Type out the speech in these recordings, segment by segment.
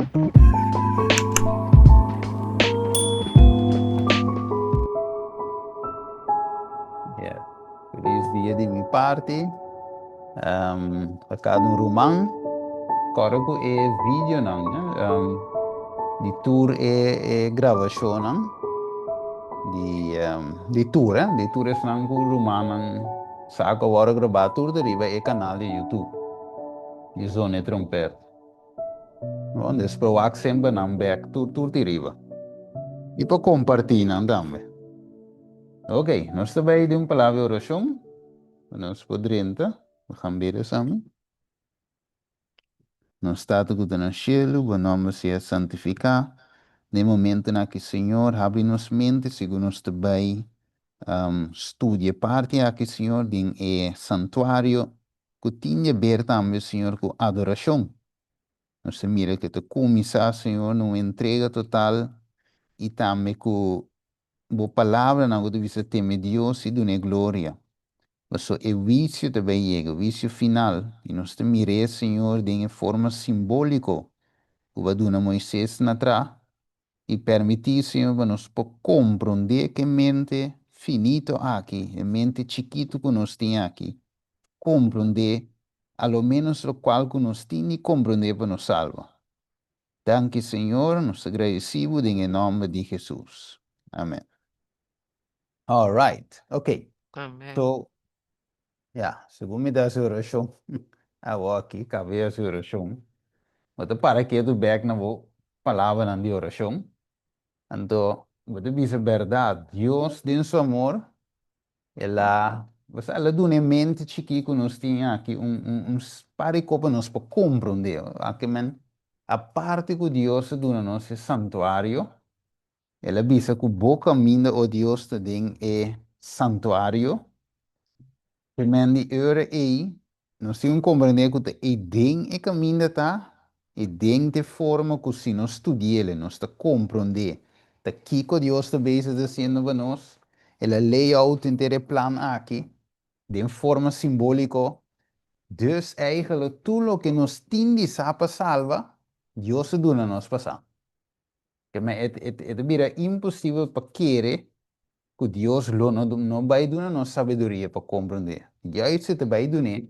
Yeah. Feliz dia di mi parti. Pa cada un ruman. Kòrda ku e videonan di tur e e grabashonnan di di tur eh di tur esnan ku rumannan sa ku a wòrdu grabá tur ta riba e kanal di YouTube di Zone Trompet. Bon, despues wak semper nan bek tur tur ti riba. I por kompartí nan tambe. Ok, nos ta bai den un palabra di orashon. Nos por drenta. We gaan bidden samen. Nos Tata ku ta na shelu, bo nòmber sea santifiká. Den e momentunan aki, Señor, habri nos mente segun nos ta bai studia e parti aki, Señor, den e santuario ku tin di aber tambe, Señor, ku adorashon. Nos ta mira ku ta kuminsá, Señor, na un entrega total i tambe ku bo palabranan ku ta bisa teme Dios i dun'é gloria. Paso e huisio ta bai yega, huisio final, i nos ta mir'é, Señor, den e forma simbóliko ku bo a duna Moisés na tra, i permití, Señor, pa nos por komprondé ku e mente finito aki, e mente chikitu ku nos tin aki, komprondé a lo ménos lokual ku nos tin di komprondé pa nos salba. Danki Señor, nos ta gradeci bo den e nomber di Jesus. Amen. All right, ok. Amen. So, ya, segun mi ta haci oracion, awo aki caba di haci oracion, bo ta para ketu bek na bo palabranan di oracion, anto bo ta bisa berdad, Dios den su amor El a, bo sa, el a duna e mente chikí ku nos tin aki un, un, un par di kopa nos por komprondé. Aki men, aparte ku Dios a duna nos e santuario, el a bisa ku bo kaminda, o Dios, ta den e santuario. Primer di ora ei, nos tin un komprendé ku ta ei den e kaminda ta, ei den ta e forma ku si nos studi'el, nos ta komprondé ta kiko Dios ta bezig ta hasiendo pa nos. El a lay out henter e plan aki den forma simbóliko. Dus eigenlijk tur loke nos tin di sa pa salba, Dios a duna nos pa sa. E ta bira imposibel pa kere ku Dios lo no no bai duna nos sabiduria pa komprondé. Juist e ta bai dun'é,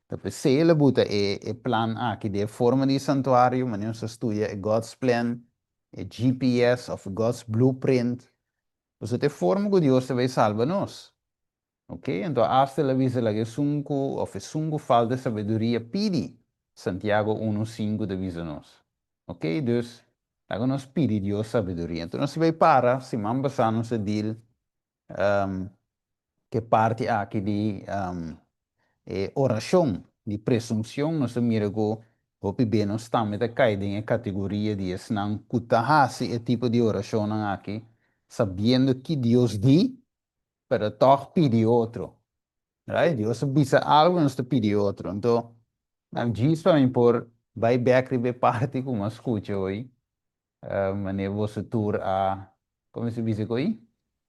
ta p'esei el a buta e e plan aki den e forma di santuario, manera nos a studia e God's Plan, e GPS òf God's Blueprint. Pasobra ta e forma ku Dios ta bai salba nos. Ok, anto asta el a bisa laga esun ku òf esun ku falta sabiduria pidi, Santiago unu sinku ta bisa nos. Ok, dus laga nos pidi Dios sabiduria. Anto nos bai para, siman pasá nos a deal ku e parti aki di e orashon di presunshon, nos a mira ku hopi be nos tambe ta kai den e kategoria di esnan ku ta hasi e tipo di orashonnan aki sabiendo ki Dios di, pero tòg pidi otro. Right? Dios a bisa algu, nos ta pidi otro. Anto, djis pa mi por bai bèk riba e parti ku mi a skucha hoy, manera boso tur a, komo se bisa ku ei?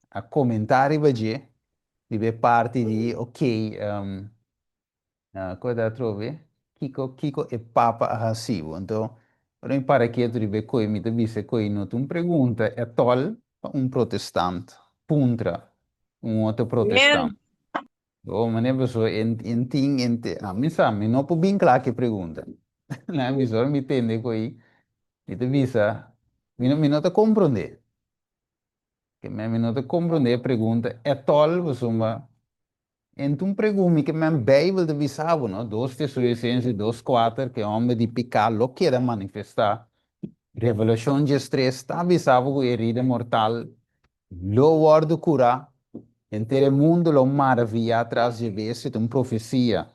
A komentá riba dje, riba e parti di, okey, Ku ta atrobe? Kiko, kiko e Papa a hasi bo? Anto, ora mi para ketu riba e koi, mi ta bisa e koi no ta un pregunta etòl pa un protestant puntra un otro protestant. Oh, manera pasobra en, en tin, en te, ami sa, mi no por bin kla ku e pregunta. Na mi ora mi tende e koi, mi ta bisa, mi no, mi no ta komprondé. Ke mi no ta komprondé e pregunta etòl pasobra Enton pregun mi ke men Bijbel ta bisa bo, no? Dos Tesalonicense dos kuater ke homber di piká lo keda manifestá. Revelashon diestres ta bisa bo ku herida mortal lo wòrdu kurá. Henter e mundu lo maraviyá tras dje bestia. Ta un profesia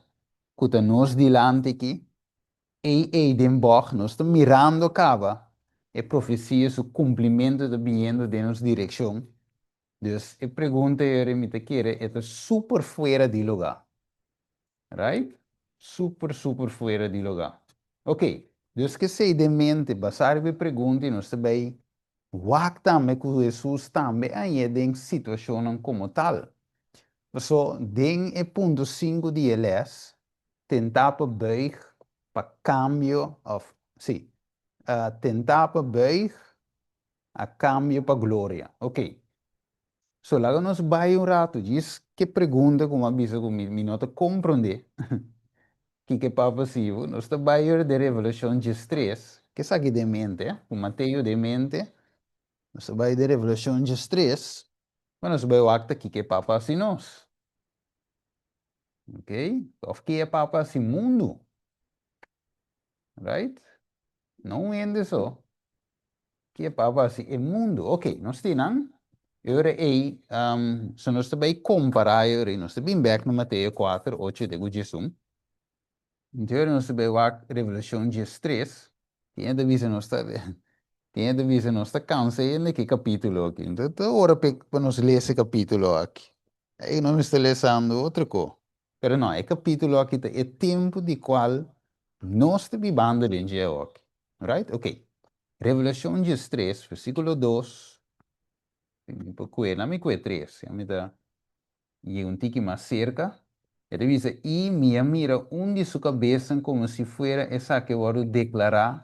ku ta nos dilanti aki. Ei ei den bòg nos ta mirando kaba e profesia su kumplimentu ta biniendo den nos direkshon. Dus e pregunta eri mi ta kere e ta super fuera di lugá. Right? Super super fuera di lugá. Ok, dus kesei den mente, basá riba e pregunta i nos ta bai wak tambe ku Hesus tambe a hañ'é den situashonnan komo tal. Paso den e punto sinku di e lès, tentá pa buig pa kambio òf, sí. Tentá pa buig a kambio pa gloria. Ok. So laga nos bai un ratu djis ke pregunta ku mi a bisa ku mi mi no ta komprondé kiko e Papa sibu. Nos ta bai ora den Revelashon 13, ke esaki den mente, ku Mateo den mente. Nos ta bai den Revelashon 13, pa nos bai wak ta kiko e Papa hasi nos. Ok, òf ke e Papa hasi mundu. Right? No un hende so. Ke Papa hasi e mundu. Ok, nos tin nan. E ora ei, so nos ta bai kompará e ora ei, nos ta bin bèk na Mateo kuater, ocho te ku diesun. Anto e ora nos ta bai wak Revelashon 13. Tin e ta bisa nos ta, tin e ta bisa nos ta kansa hende ki kapítulo aki. Anto ta ora pa nos lesa e kapítulo aki. Ei nos mester lesando otro ko. Pero no, e kapítulo aki ta e tempu di kual nos ta bibando den dje awoki. Right? Ok. Revelashon 13, versíkulo 2. Mi por kue, laat mi kue 3, ya mi ta yega un tiki mas serka. E ta bisa, I mi a mira un di su kabesnan komo si fuera esaki a wòrdu deklará,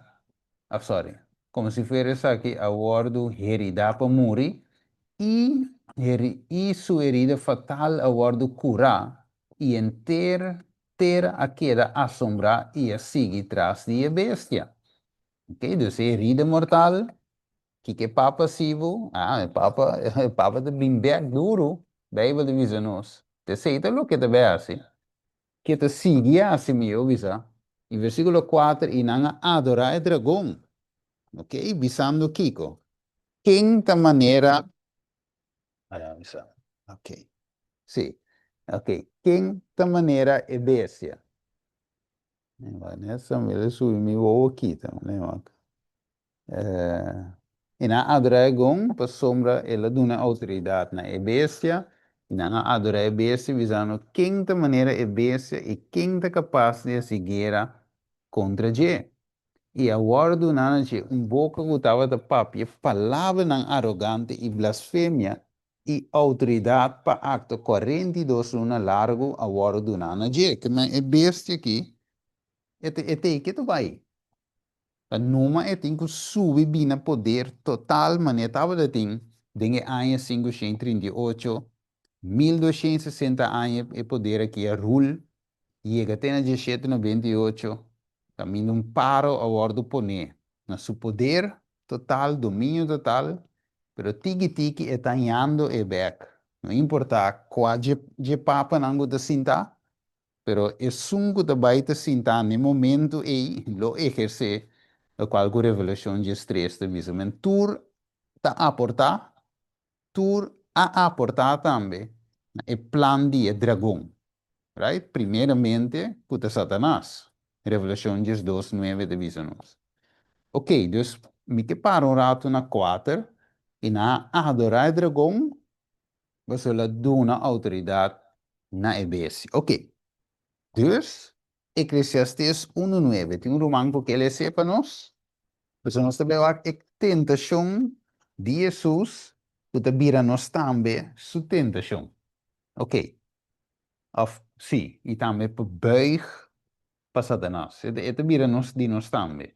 ah, sorry, komo si fuera esaki a wòrdu heridá pa muri, I heri i su herida fatal a wòrdu kurá, i henter tera a keda asombrá i a sigui tras di e bestia. Ok, dus e herida mortal, kiko e papa hasi bo? Ah, e papa, e papa ta bin bèk duru, Beibel ta bisa nos. Ta esei ta loke ta bai hasi. Ke ta sigui hasi, mihó bisa. I versíkulo kuater, I nan a adorá e dragon. Ok, bisando kiko? Ken ta manera Ok, sí, ok, ken ta manera e bestia? Samuel subi mi wowo kita, I nan a adorá e gon pasobra el a duna outoridat na e bestia, i nan a adorá e bestia bisando, Ken ta manera e bestia i ken ta kapas di hasi guera kontra dje? I a wòrdu duná na dje un boka ku tabata papia palabranan arogante i blasfemia, i outoridat pa aktua 42 luna largu a wòrdu duná na dje. Ke men e bestia akí, e ta e ta ei ke ta bai. Ta numa e tin ku subi bini na poder total manera tabata tin den e aña 538, 1260 aña e poder akí a rul yega te na 1798, kaminda un paro a wòrdu poné na su poder total, dominio total, pero tiki tiki e ta hañando e bèk. No importá kua dje dje papanan ku ta sintá, pero esun ku ta bai ta sintá na e momentu ei lo ehersé lokual ku Revelashon 13 ta bisa. Men tur ta aportá, tur a aportá tambe na e plan di e dragon. Right? Primeramente ku ta Satanas. Revelashon 12 nuebe ta bisa nos. Ok, dus mi ke para un ratu na kuater i nan a adorá e dragon pasobra el a duna outoridat na e bestia. Ok, dus Eklesiastes unu nuebe, tin un ruman ku ke les'é pa nos? Pasobra nos ta bai wak e tentashon di Hesus ku ta bira nos tambe su tentashon. Ok, Of, sí, i tambe pa buig pa Satanas. E ta, e ta bira nos di nos tambe.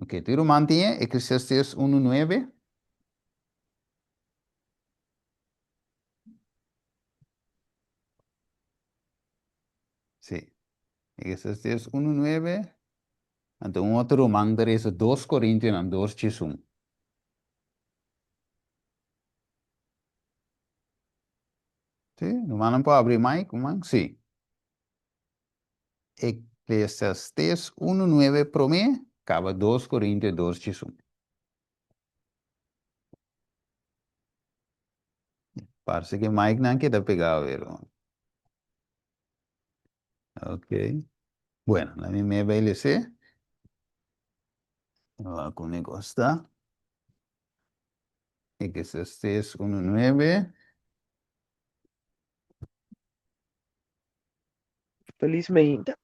Ok, tur ruman tin e, Eclesiastes unu nuebe. Sí, Eclesiastes unu nuebe. Anto un otro ruman ta resa 2 Corintionan 2 diesun. Sí, rumannan por abri mic, ruman? Sí. Eclesiastes unu nuebe promé, kaba 2 Corintio 2 diesun. Parse ke micnan keda pegá awe, ruman. Ok. Bueno, la mi me bai les'é. Wak kon e kos ta. Eclesiastes unu nuebe. Feliz meinta.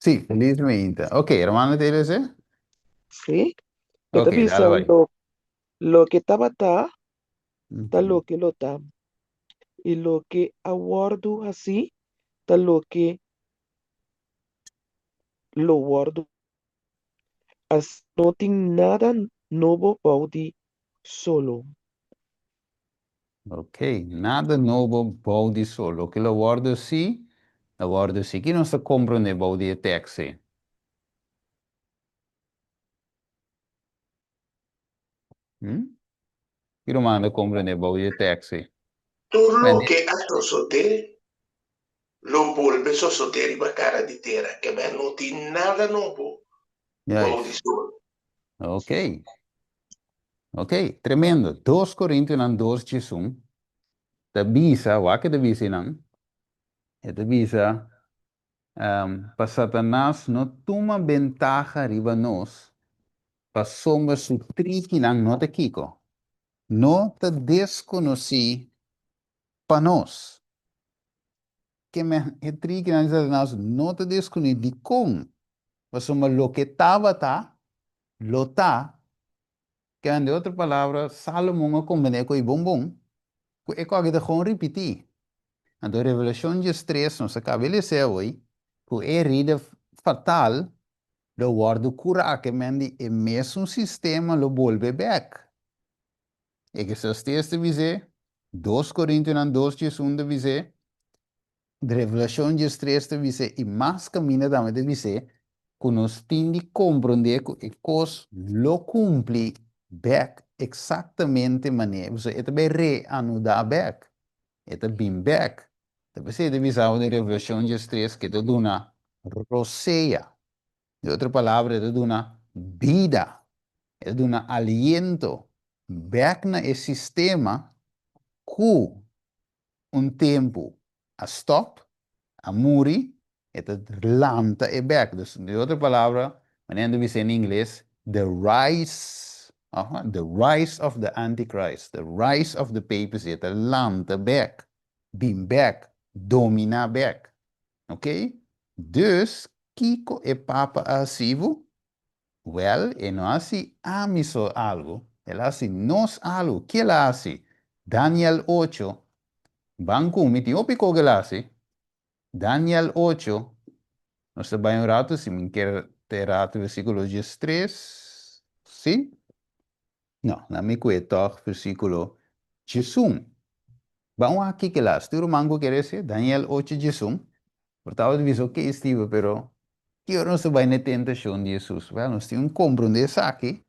Sí, feliz meinta. Ok, hermano TLC? Sí. E ta Ok, bisa dale bai. lo, loke tabata, ta loke lo ta. I loke a wòrdu hasí, ta loke lo wòrdu. Asina no tin nada nobo bou di solo. Ok, nada nobo bou di solo. Loke lo wòrdu si, lo wòrdu si. Ki nos ta komprondé bou di e tèks ei? Hm? Ki ruman ta komprondé bou di e tèks ei? Tur loke a sosodé lo bolbe sosodé riba kara di tera, kebè no tin nada nobo bou di Juist. sol. Ok. Ok, tremendo. Dos Korintionan dos djesun ta bisa, wak e ta bisa einan, e ta bisa, pa Satanas no tuma bentaha riba nos, pasobra su trikinan no ta kiko? No ta deskonosí pa nos. Ke men e trikinan di Satanas no ta deskonosí. Dikon? Pasobra loke tabata, lo ta. Ke men, di otro palabra, Salomon a komprendé ku e bon bon, ku e koki ta gewoon ripití. Anto Revelashon diestres nos a kaba e lesa awor, ku e herida fatal lo wòrdu kurá, ke men di e mesun sistema lo bolbe bèk. Eclesiastés ta bis'é, Dos Korintionan dos 11 ta bis'é, Revelashon 13 ta bis'é i mas kaminda tambe ta bis'é ku nos tin di komprondé ku e kos lo kumpli bèk eksaktamente manera, pasobra e ta bai reanudá bèk, e ta bin bèk. Ta p'esei ta bisa bo den Revelashon 13 ku e ta duna rosea. Di otro palabra, e ta duna bida, e ta duna aliento bek na e sistema ku un tempu a stòp, a muri, e ta lanta e bek. Dus, di otro palabra, manera nan ta bisa en ingles, the rise, aha, the rise of the antichrist, the rise of the papacy, e ta lanta bek, bin bek, dominá bek. Ok, dus kiko e Papa a hasi bo? Wèl, e no a hasi ami so algu, el a hasi nos algu. Ke el a hasi? Daniel ocho, Ban ku mi, tin hopi kos ku el a hasi. Daniel ocho, nos ta bai un ratu, si mi kier te ratu versíkulo diestres, si? No, na mi ku e tòg versíkulo 11. Ban wak kiko el hasi. Tur ruman ku kere hasi, Daniel ocho 11. Por tabata bisa, ok Steven, pero ki ora nos ta bai na e tentashon di Hesus? Wèl, nos tin un komprondé esaki,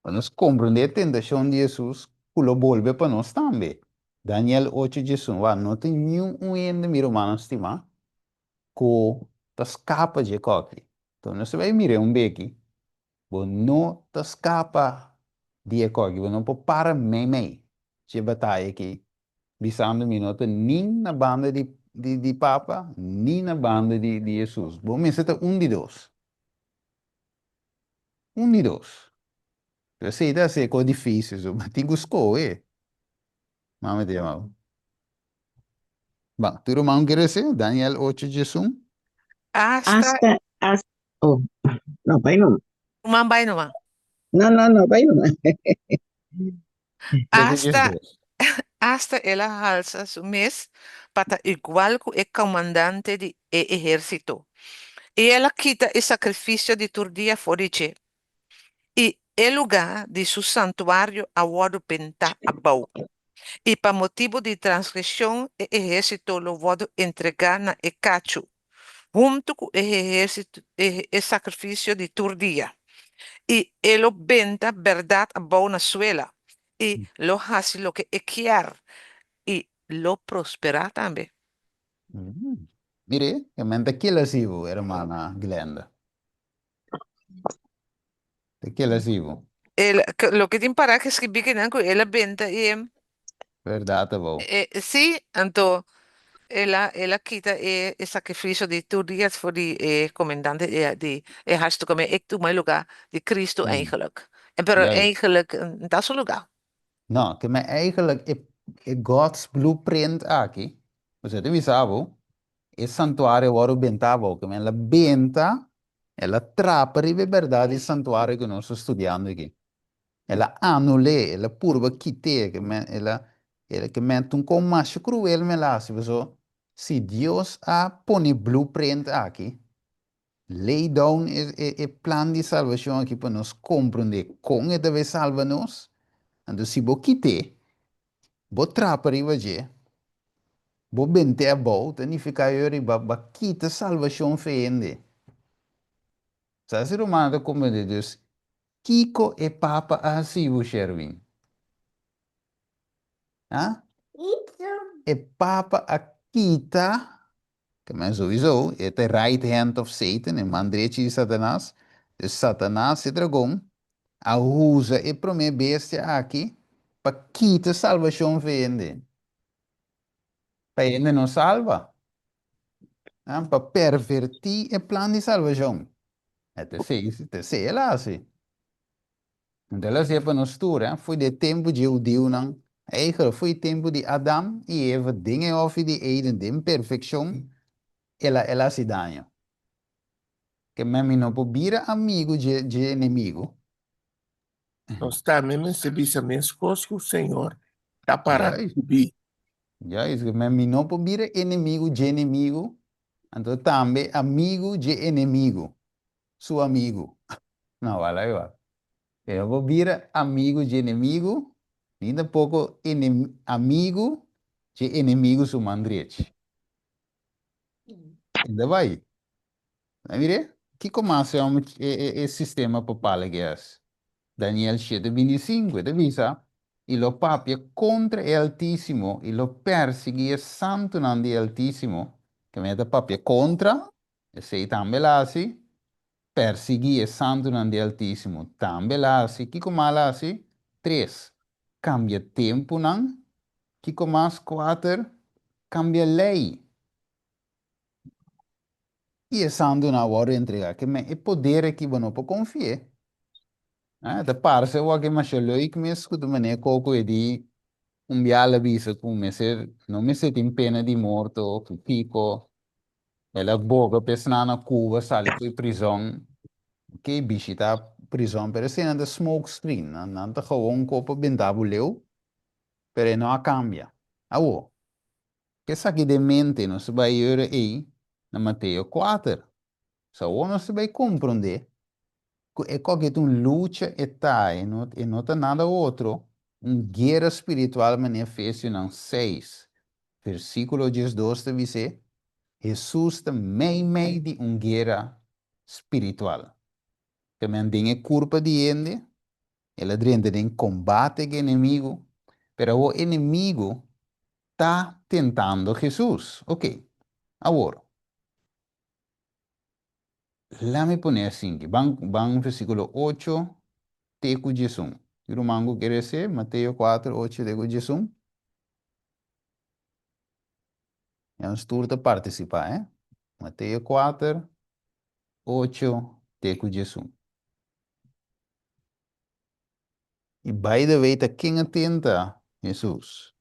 pa nos komprondé e tentashon di Hesus ku lo bolbe pa nos tambe. Daniel ocho 11. Wak, no tin niun un hende, mi rumannan stimá, ku ta skapa dje kòki. Enton nos ta bai mir'é un beki. Bo no ta skapa di e kòki, bo no por para meimei dje bataya aki, bisando mi no ta nin na banda di di Papa ni na banda di di Hesus. Bo mester ta un di dos. Un di dos. Pero esei ta hasi e kos difísil, so bo tin ku skohe. Mama ta yama bo. Bon, tur ruman ku kere hasi? Daniel ocho 11. Asta Asta, asta, oh, no, bai numa. Ruman bai numa. No, no, no, bai numa. Asta, asta el a halsa su mes pa ta igual ku e komandante di e ehérsito, i el a kita e sakrifisio di tur dia for di dje, i e lugá di su santuario a wòrdu bentá abou. I pa motibu di transgreshon e ehérsito lo wòrdu entregá na e kachu, huntu ku e e sakrifisio di tur dia, i e lo benta bèrdat abou na suela, i lo hasi loke e kier, i lo prosperá tambe. Mire, e men ta kila si bo, hermana Glenda. Ta kila si bo. El, loke tin pará ke skibí kinan ku el a benta e. Bèrdat abou. E, sí, anto el a, el a kita e, e sakrifisio di tur dia for di e komendante di e, di e hashtu kome e tuma e lugá di Kristu eigenlijk. En pero eigenlijk n ta su lugá. No, ke men eigenlijk e, e God's blueprint aki, pasobra ta bisa bo, e santuario a wòrdu bentá abou, ke men el a benta, el a trapa riba e bèrdat di santuario ku nos ta studiando aki. El a anul'é, el a purba kit'é, ke men el a, el ke men ta un kon masha kruel men el a hasi, pasobra si Dios a pone blueprint aki. Lay down e, e, e plan di salvashon aki pa nos komprondé kon e ta bai salba nos. Anto si bo kit'é, bo trapa riba dje, bo bent'é abou, ta nifiká yo riba bo a kita salvashon fe hende. Sa si rumannan ta komprondé? Dus, kiko e Papa a hasi bo, Sherwin? Ha? E Papa a kita, ke men souiso, e ta e right hand of Satan, e man drechi di Satanas. Dus Satanas, e dragon, a usa e promé bestia aki pa kita salbashon fe hende. Pa hende no salba. Ha? Pa pervertí e plan di salbashon. E ta esei, ta esei el a hasi. Anto el a hasié pa nos tur, eh, fo'i di e tempu dje hudiunan, eigenlijk fo'i e tempu di Adam i Eva den e hòfi di Eden, den perfekshon, el a el a hasi daño. Ke men mi no por bira amigu dje dje enemigu. Nos tambe mester bisa meskos ku Señor ta para Juist. skibí. Juist, ke men mi no por bira enemigu dje enemigu, anto tambe amigu dje enemigu. su amigu. No, wala igual. E no por bira amigu dje enemigu, ni tampoko amigu dje enemigu su man drechi. Unda bai? Na mire, kiko mas e hòmber e sistema papal aki hasi? Daniel shete 25, e ta bisa, I lo papia kontra e Altísimo, i lo pèrsiguí e santunan di e Altísimo, ke men ta papia kontra, Esei tambe el a hasi. Persiguí e santunan di Altísimo tambe el a hasi. Kiko mas el a hasi? Tres, kambia tempunan. Kiko mas? Kuater, kambia lei. I e santunan a wòrdu entregá. Ke men e poder aki bo no por konfi'é. E ta parse awor ke masha leuk mes ku ta manera koko e di un bia el a bisa ku mester no mester tin pena di morto ku kiko. El a boga pa esnan na Cuba sali for e prizon, ok, bishita prizon, pero esei nan ta smoke screen, nan nan ta gewoon ko pa benta bo leu, pero e no a cambia. Awo, ku esaki den mente nos ta bai yora ei na Mateo kuater. So awor nos ta bai comprende ku e koke ta un lucha e ta, e no e no ta nada otro, un guera spiritual manera Efesionan seis, versíkulo 12 ta bis'é, Hesus ta mei mei di un guera spiritual. Ta men den e kurpa di hende, el a drenta den kombate ku e enemigu, pero awor e enemigu ta tentando Hesus. Oke, awor. Lami pone asinki. Ban ban versíkulo ocho te ku 11. Ki ruman ku kere se? Mateo 4, 8 te ku 11. Ya nos tur ta partisipá, eh? Mateo 4, 8 te ku 11. I by the way, ta ken a tenta Hesus?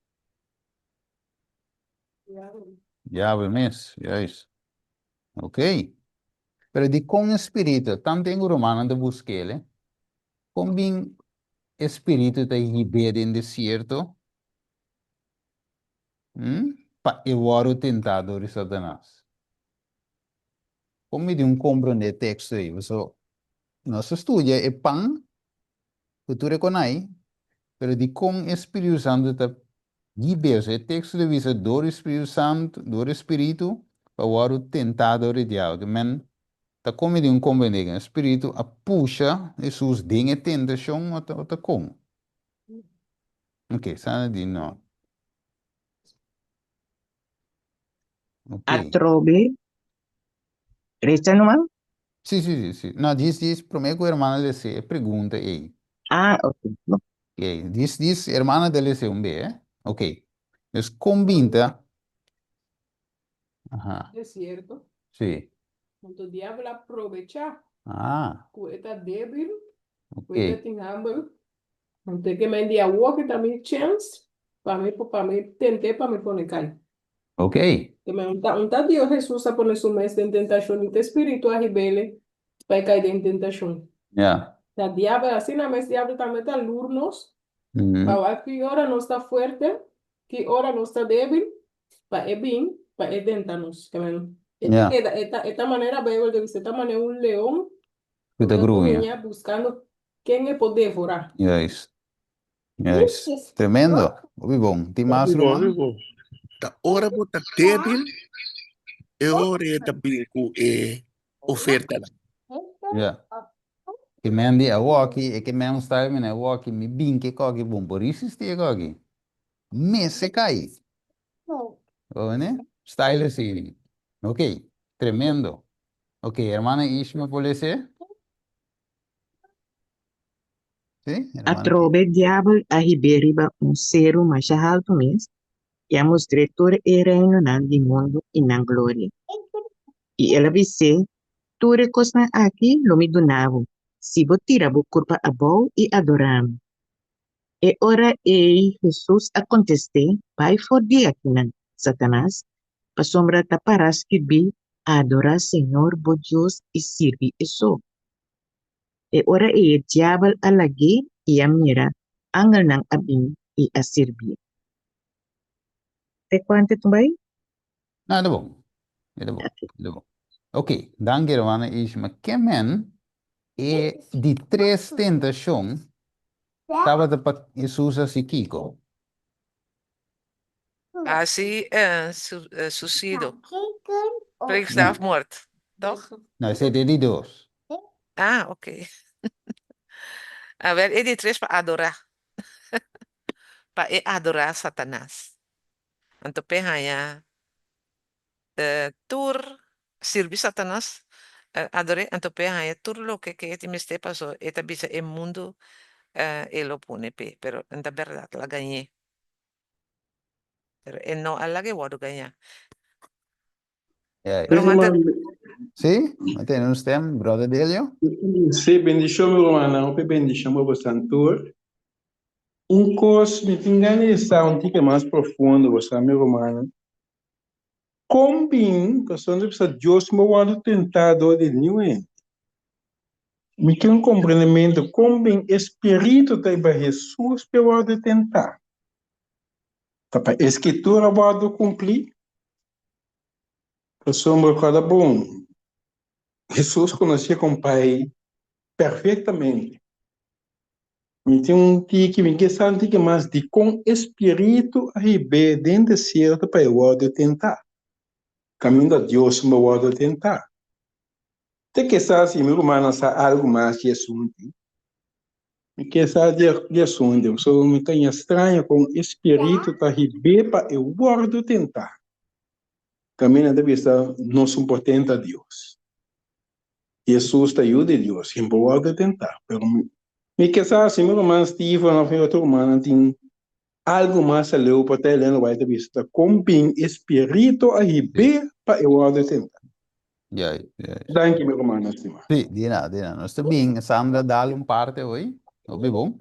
Diabel mes, juist. Ok. Pero dikon e spiritu, tantu den romannan ta busk'el, eh? Kon bin e spiritu ta hib'é den desierto? Hm? Pa e wòrdu tentá dor di Satanas. Kon mi tin un komprondé e teksto ei? Pasobra nos ta studia e pan ku tur e konai, pero dikon e Spiritu Santu ta hib'é? Osea, e teksto ta bisa dor di Spiritu Santu, dor di Spiritu, pa wòrdu tentá dor di diabel. Ke men ta kon mi tin un komprendé ku e Spiritu a pusha Hesus den e tentashon o ta kon? Ok, sa di no. Ok. Atrobe, resta numa? Sí, sí, sí, sí. No, djis, djis, promé ku hermana lese e pregunta ei. Ah, ok. No. Ok, djis, djis, hermana ta lese un be, eh? Ok. Dus kon binta? Aha. Desierto. Sí. Anto diabel a probechá Ah. ku e ta débil, ku Ok. e ta tin hamber. Anto e ke men di awor ki ta mi chèns pa mi pa mi tent'é pa mi pone kai. Ok. Ke men un ta un ta Dios Hesus a pone su mes den tentashon, ni ta spiritu a hib'ele pa e kai den tentashon. Ja. Ta diabel, asina mes diabel tambe ta lur nos pa wak ki ora nos ta fuerte, ki ora nos ta débil, pa e bin, pa e tenta nos. Ke men. E ta keda, e ta, e ta manera Bijbel ta bisa, e ta manera un leon Ku ta gruña. gruña buskando ken e por devorá. Juist. Juist. Tremendo. Hopi bon. Tin mas Hopi bon, ruman? hopi bon. Ta ora bo ta débil, e ora e ta bin ku e ofertanan. Ja. Ke men di awoki, e ke men style mi na awoki, mi bin ke koki bon por risisti e koki. Mester kai. Bo wene? Style así. Ok, tremendo. Ok, hermana Ishma por lese? Sí, hermana. Atrobe diabel a hib'é riba un seru masha haltu mes i a mustr'é tur e reinonan di mundu i nan gloria. I el a bis'é, Tur e kosnan aki lo mi duna bo, si bo tira bo kurpa abou i adorá mi. E ora ei Hesus a kontest'é, Bai for di akinan, Satanas, pasobra ta pará skirbí, Adorá Señor bo Dios i sirbi e so. E ora ei e diabel a lag'é i a mira, angelnan a bin i a sirbié. Te kuantu ta bai? No, e ta bon. E ta bon. E ta bon. Ok, danki hermana Ishma. Kemen e di tres tentashon tabata pa Hesus hasi kiko? Hasi suicido. Pleeg zelfmoord, toch? No, esei ta e di dos. Ah, ok. Awel, e di tres pa adorá. Pa e adorá Satanas. Anto p'e haña tur sirbi Satanas, ador'é, anto p'e haña tur loke ke e tin mester paso e ta bisa e mundu e lo pone p'e, pero n ta bèrdat, el a gañ'é. Pero e no a laga e wòrdu gañá. Pero manta... Sí, mi tene un stem, brother Delio. Sí, bendishon mi rumannan, hopi bendishon pa bosan tur. Un kos mi tin gana di sa un tiki mas profundo bo sa mi rumannan, kon bin pasobra ta bisa Dios no wòrdu tentá dor di niun hende. Mi tin un komprendementu kon bin e spiritu ta riba Hesus pa e wòrdu tentá. Ta pa e Skritura wòrdu kumplí? Pasobra kada bon, Hesus konosé kon Pai perfektamente. Mi tin un tiki, mi ke sa un tiki mas dikon e spiritu a hib'é den desierto pa e wòrdu tentá, kaminda Dios bo wòrdu tentá. Te ke sa si mi rumannan sa algu mas di asuntu. Mi ke sa di asuntu, pasobra mi ta haña straño kon e spiritu ta hib'é pa e wòrdu tentá. Kaminda ta bisa nos un por tenta Dios. Hesus ta yu di Dios, i por wòrdu tentá. Pero mi ke sa si mi ruman Steven òf mi otro rumannan tin algu mas aleu pa ta Elena White ta bisa ta kon bin e spiritu a hib'é pa e wòrdu tentá. Danki mi rumannan stimá. Sí, di nada, di nada. Nos ta bin, Sandra dal un parte hoy, hopi bon.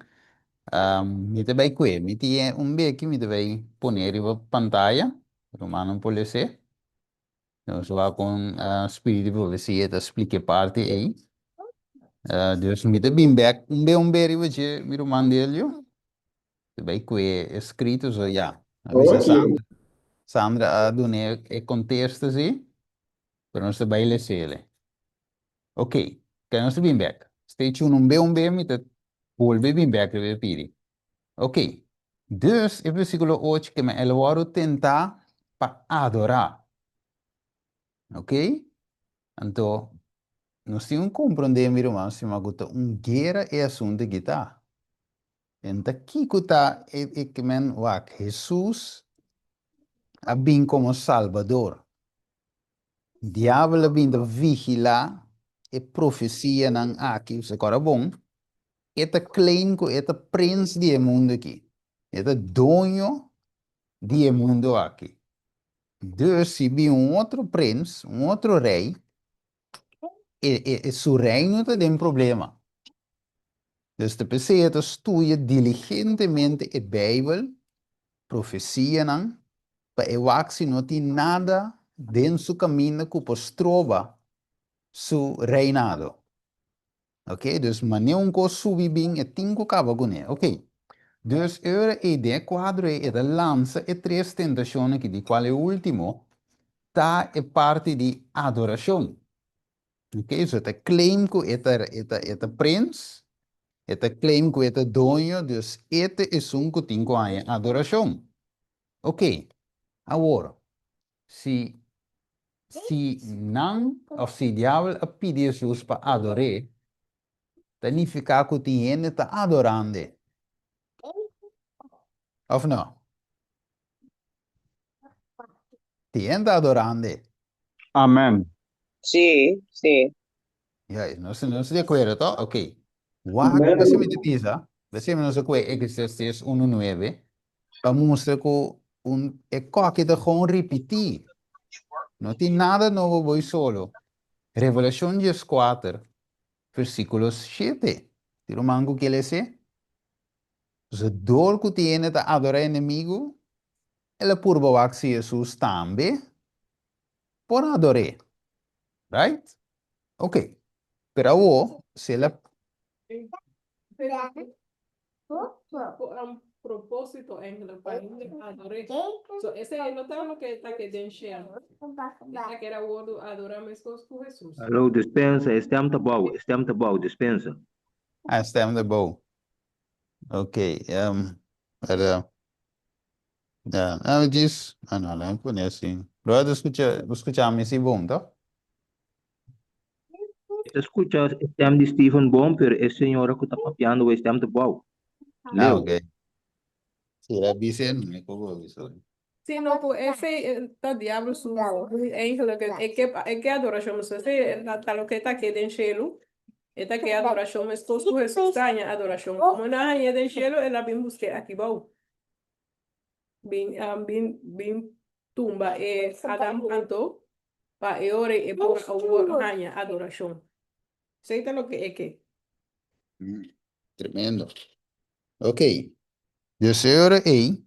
Mi ta bai kue, mi tin un beki mi ta bai pone riba pantaya. Rumannan por les'é. Nos wak kon Spiritu di Profesia ta splika e parti ei. Dus mi ta bin bèk un be un be riba dje, mi ruman Delio. Ta bai kue e skrito, so ya. A bisa Sandra, Sandra a dun'é e kontesta si, pero nos ta bai les'é. Ok, ke nos ta bin bèk. Stay tuned un be un be mi ta bolbe bin bèk riba e pidi. Ok, dus e versíkulo ocho ke men el wòrdu tentá pa adorá. Ok, anto nos tin un komprondé mi ruman stima ku ta un guera e asuntu aki ta. En ta kiko ta e e ke men wak Hesus a bin komo Salbador. Diabel a bin ta vigilá e profesianan aki, usted kòrda bon, E ta claim cu e ta prins di e mundo aki. E ta doño di e mundo aki. Dus si bin un otro prins, un otro rey, e, e, e su reino ta den problema. Dus ta p'esei e ta studia diligentemente e Bijbel, profecianan, pa e wak si no tin nada den su caminda cu por stroba su reinado. Ok, dus mane un kos subi bin e tin ku kaba kuné. Ok, dus e ora ei den e kuadro ei e ta lansa e tres tentashonnan aki, di kual e último. ta e parti di adorashon. Ok, so e ta claim ku e ta e ta e ta prins, e ta claim ku e ta doño, dus e ta esun ku tin ku haña adorashon. Ok, awor, si si nan òf si diabel a pidi Hesus pa ador'é, ta nifiká ku tin hende ta adorand'é, òf no? Tin hende ta adorand'é. Amen. Sí, sí. Ja, nos, nos di akuerdo, to? Ok. Wak, bese mi ta bisa, bese mi nos a kue Eclesiastes 1:9, pa mustra ku un, e koki ta gewoon ripití. No tin nada nobo boi solo. Revelashon 14, versíkulo 7. Tin ruman ku ke lese? Pasobra dor ku tin hende ta adorá enemigu, el a purba wak si Hesus tambe por ador'é. Right? Ok. Pero awor, si el a. Ku un propósito eigenlijk pa hende ador'é. So esei no ta loke ta ke den shelu. E ta keda wordu adorá meskos ku Hesus. Hallo, dispensa, e stem ta bou, e stem ta bou, dispensa. Ah, e stem ta bou. Ok, pero, ja, ah, djis, ah no, laat me pone así. Brother, scucha, bo scucha mi si bon, toch? Mi ta scucha e stem di Steven bon, pero e señora cu ta papiando e stem ta bou. Ah, Leu. ok. Si, la bise, mi ko bo bisa. Sí, no, ku esei ta diablo su eigenlijk e ke e ke adorashon mescos esei ta ta loke ta ke den shelu e ta ke adorashon mescos ku Hesus ta haña adorashon komo nan hañ'é den shelu el a bin busk'é aki bou bin bin bin tumba e Adam anto pa e ora ei e por awor haña adorashon esei ta loke e ke. Tremendo. Ok. Dus e ora ei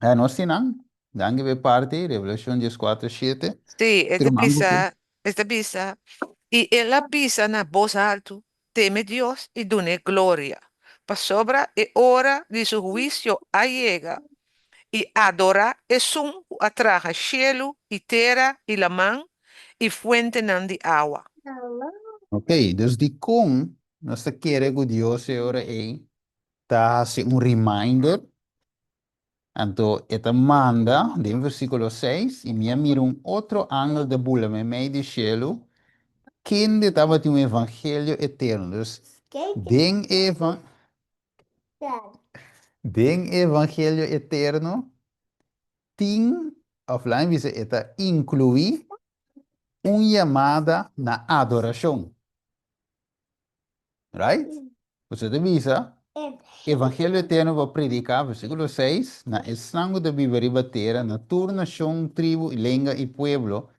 Eh, nos tin nan. Danki pa e parti, Revelashon 14, 7. Sí, e ta Pero mango bisa, ke. e ta bisa, I el a bisa na bos haltu, Teme Dios i dun'é gloria, pasobra e ora di su huisio a yega, i adorá esun ku a traha shelu i tera i laman i fuentenan di awa. Ok, dus dikon nos ta kere ku Dios e ora ei ta hasi un reminder? Anto e ta manda den versíkulo seis, I mi a mira un otro angel ta bula meimei di shelu, kende tabatin un evangelio eterno. Dus, den e den e evangelio eterno tin, òf laga mi bisa e ta inkluí un yamada na adorashon. Right? Boso ta bisa, Evangelio eterno bo a prediká, versíkulo 6, na esnan ku ta biba riba tera, na tur nashon, tribu, lenga i pueblo,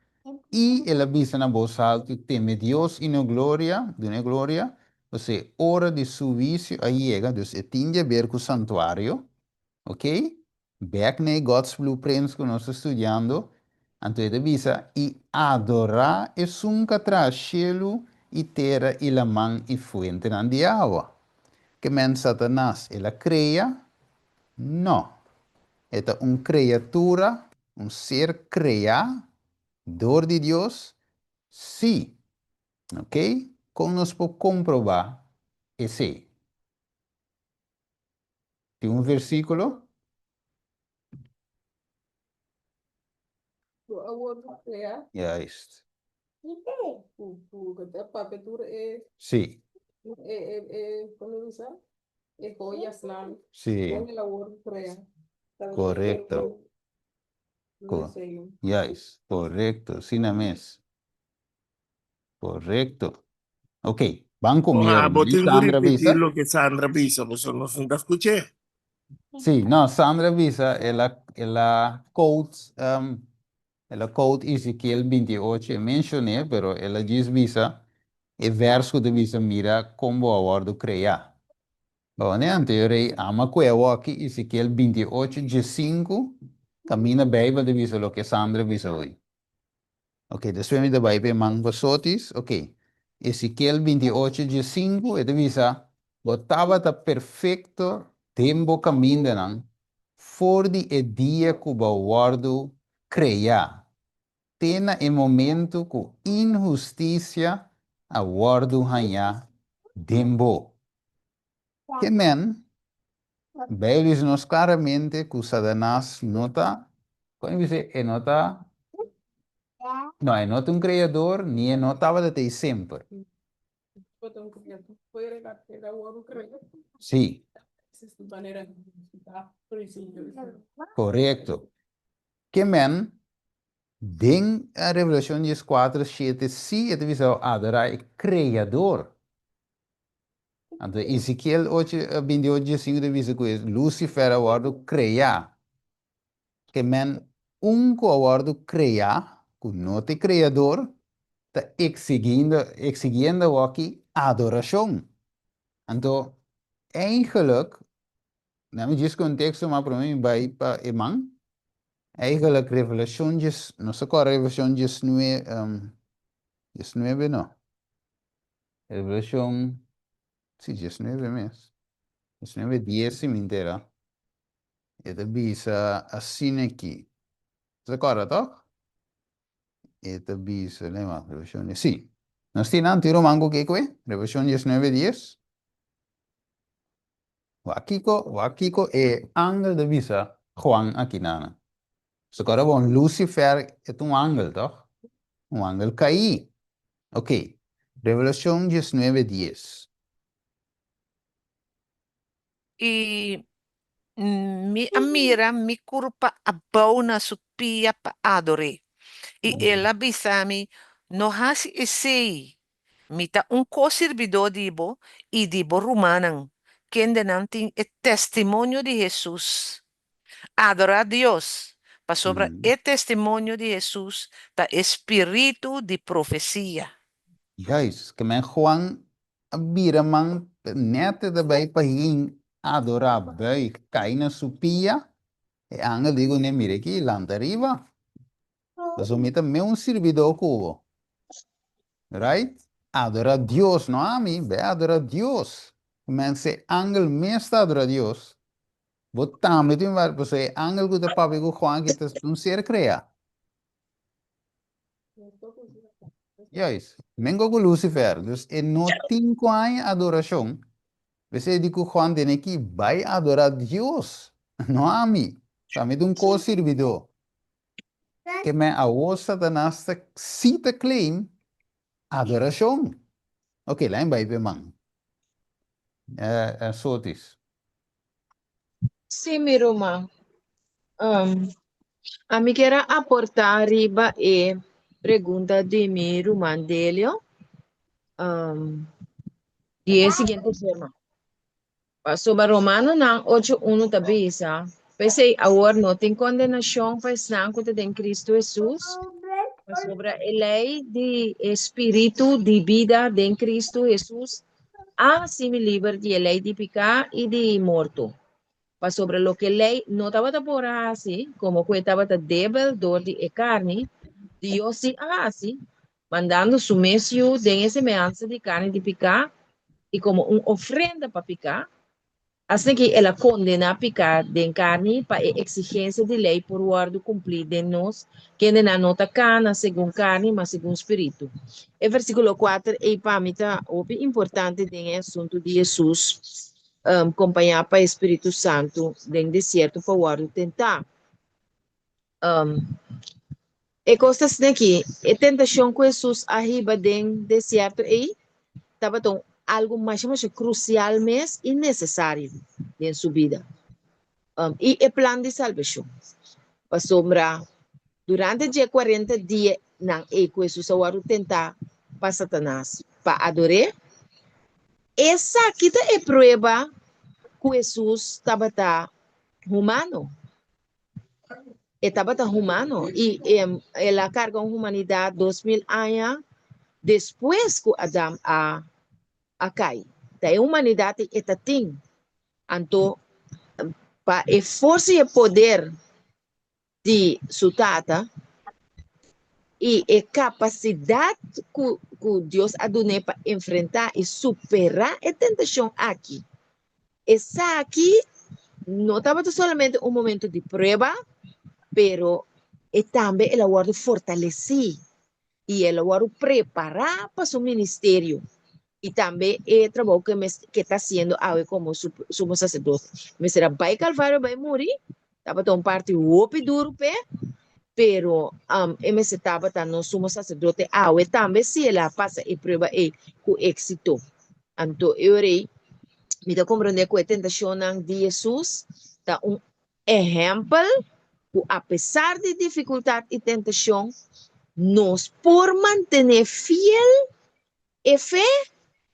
i el a bisa na bos haltu, Teme Dios i no gloria, dun'é gloria, pasobra e ora di su huisio a yega, dus e tin di haber ku santuario, ok? Bek na e God's Blueprints ku nos ta studiando, anto e ta bisa, I adorá esun ku a traha shelu i tera i laman i fuentenan di awa. Ke men Satanas el a krea? No. E ta un kreatura, un ser kreá dor di Dios? Sí. Ok, kon nos por komprobá esei? Tin un versíkulo? Ku a wòrdu kreá. Juist. Ku ku ku ta papia tur e. Sí. E e e komo bisa? E joyasnan. Sí. Kon el a wòrdu kreá. Korekto. Juist, korekto, asina mes. Korekto. Ok, ban ku mi Ah, bo hermano. tin ku Sandra repetí bisa? loke Sandra bisa, pasobra nos no ta skuch'é. Sí, no, Sandra bisa, el a, el a quote, um, el a quote Ezekiel 28, e menshoné, pero el a djis bisa e vers ku ta bisa mira kon bo a wòrdu kreá. Bon, e anterior ei ama ku e awoki Ezekiel 28, 15, kaminda Beibel ta bisa loke Sandra bisa hoy. Ok, despues mi ta bai pa e man pa Sotis. Ok, Ezekiel 28, 15, e ta bisa, Bo tabata perfekto den bo kamindanan for di e dia ku bo a wòrdu kreá. Te na e momento ku inhustisia a wòrdu hañá den bo. Ke men, Beibel bisa nos klaramente ku Satanas no ta, kon e bisa, e no ta, no, e no ta un kreador, ni e no tabata t'ei semper. Sí. Korekto. Ke men, den Revelashon dieskuater shete sí e ta bisa adorá e Kreador. Anto Ezekiel ocho, 28 diesinku ta bisa ku e Lucifer a wòrdu kreá. Ke men un ku a wòrdu kreá, ku no ta e Kreador, ta eksigiendo, eksigiendo awoki adorashon. Anto, eigenlijk, na mi djis konteksto, ma promé mi bai pa e man, eigenlijk Revelashon djes, nos ta kòrda Revelashon diesnue, diesnuebe no. Revelashon, si, diesnuebe mes. Diesnuebe dies si mi entera. E ta bisa asina aki. Bo ta kòrda tòg? E ta bisa, lei wak, Revelashon dies, si. Nos tin nan tin ruman ku ke kue? Revelashon diesnuebe dies. Wak kiko, wak kiko e angel ta bisa Juan aki nan. Bo ta kòrda bon, Lucifer e ta un angel tòg? Un angel kaí. Ok, Revelashon diesnuebe dies. I mi a mira mi kurpa abou na su pia pa ador'é. I el a bisa mi, No hasi esei! Mi ta un ko-sirbidó di bo i di bo rumannan, kendenan tin e testimonio di Hesus. Adorá Dios, pasobra e testimonio di Hesus ta e spiritu di profesia. Juist, ke men Juan a bira man nèt e ta bai pa hin adorá, buig, kai na su pia, e angel di kuné, Mira aki, lanta riba, pasobra mi ta meun sirbidó ku bo. Right? Adorá Dios, no ami, bai adorá Dios. Men si e angel mes ta adorá Dios, Bo tambe tin wèl, pasobra e angel ku ta papia ku Juan aki ta un ser kreá. Juist. Mengo ku Lucifer. Dus e no tin ku haña adorashon. P'esei di ku Juan tene ki bai adorá Dios, no ami. Sa mi ta un ko-sirbidó. Ke men awor Satanas ta si ta claim adorashon. Ok, laat mi bai p'e man. Sotis. Sí, mi ruman. Um, ami kier a aportá riba e pregunta di mi ruman Delio, um, di e siguiente forma. Pasobra Romanonan ocho unu ta bisa, P'esei awor no tin kondenashon pa esnan ku ta den Kristu Hesus, pasobra e lei di e spiritu di bida den Kristu Hesus a hasi mi liber di e lei di piká i di morto. Pasobra loke lei no tabata por a hasi, komo ku e tabata debel dor di e karni, Dios sí a hasi, mandando su mes Yu den e semehansa di karni di piká i komo un ofrenda pa piká, asina ki el a kondená piká den karni pa e eksigensia di lei por wòrdu kumplí den nos, kendenan no ta kana segun karni, ma segun spiritu. E versíkulo kuater ei pa mi ta hopi importante den e asuntu di Hesus kompañá pa e spiritu santu den desierto pa wòrdu tentá. E kos ta asina aki, e tentashon ku Hesus a hiba den desierto ei tabata un algu masha masha krusial mes i nesesario den su bida i e plan di salbashon. Pasobra durante dje kuarenta dianan ei ku Hesus a wòrdu tentá pa Satanas pa ador'é, esaki ta e prueba ku Hesus tabata humano. E tabata humano i el a karga un humanidat 2000 aña despues ku Adam a a kai. Ta e humanidat ei e ta tin. Anto pa e forsa i e poder di su Tata i e kapasidat ku ku Dios a dun'é pa enfrentá i superá e tentashon aki, Esaki no tabata solamente un momento di prueba, pero E tambe el a wòrdu fortalesí i el a wòrdu prepará pa su ministerio i tambe e trabou ku e mes ku e ta hasiendo awe komo sumo saserdote. Mester a bai Kalvario bai muri, tabata un parti hopi duru p'e, pero e mester tabata nos sumo saserdote awe tambe si el a pasa e prueba ei ku éksito. Anto e ora ei mi ta komprondé ku e tentashonnan di Hesus ta un Ehèmpel ku apesar di difikultat i tentashon, nos por mantené fiel e fe,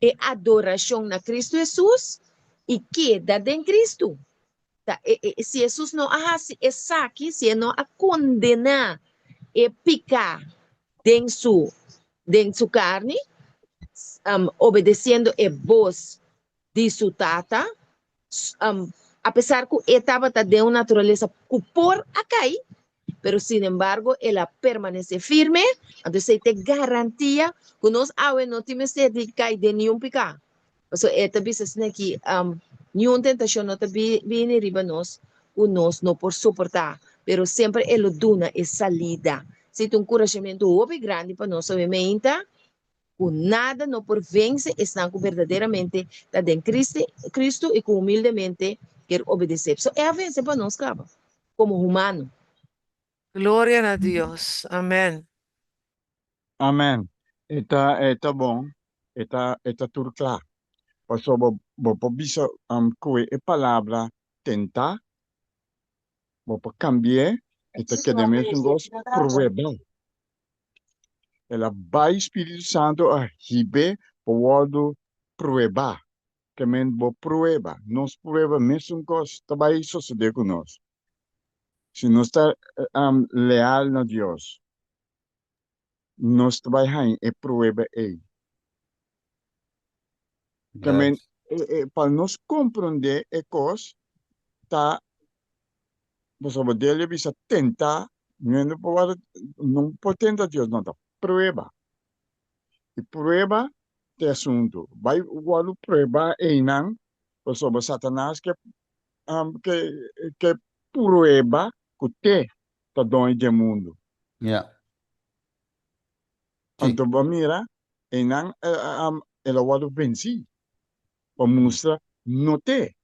e adorashon na Kristu Hesus i keda den Kristu. Ta e, e, si Hesus no a hasi esaki, si e no a kondená e piká den su, den su karni, obedesiendo e bos di su Tata, apesar ku e tabata den un naturalesa ku por a kai, pero sinembargo el a permanesé firme, anto esei ta e garantia ku nos awe no tin mester di kai den niun piká. Pasobra e ta bisa asina aki, niun tentashon no ta bini riba nos ku nos no por soportá, pero semper e lo duna e salida. Esei ta un kurashamentu hopi grandi pa nos awe meinta, ku nada no por vense esnan ku berdaderamente ta den Cristo i ku humildemente kier obedesé. So e a vense pa nos kaba, komo humano. Gloria na Dios. Amen. Amen. E ta e ta bon, e ta e ta tur kla. Pasobra bo por bisa ku e palabra tentá, bo por kambi'é, e ta keda mesun kos, prueba. El a bai Spiritu Santu a hib'é pa wòrdu pruebá. Ke men bo prueba, nos prueba mesun kos ta bai sosodé ku nos. Si nos ta leal na Dios, nos ta bai haña e prueba ei. Ke men pa nos komprondé e kos ta pasobra Delio bisa tentá, no por wòrdu, no por tenta Dios, no, ta prueba. I prueba ta e asuntu. Bai wòrdu pruebá einan pasobra Satanas ke ke ke prueba ku te ta doño di e mundu. Ja. Anto bo a mira, einan el a wòrdu vensí pa mustra no te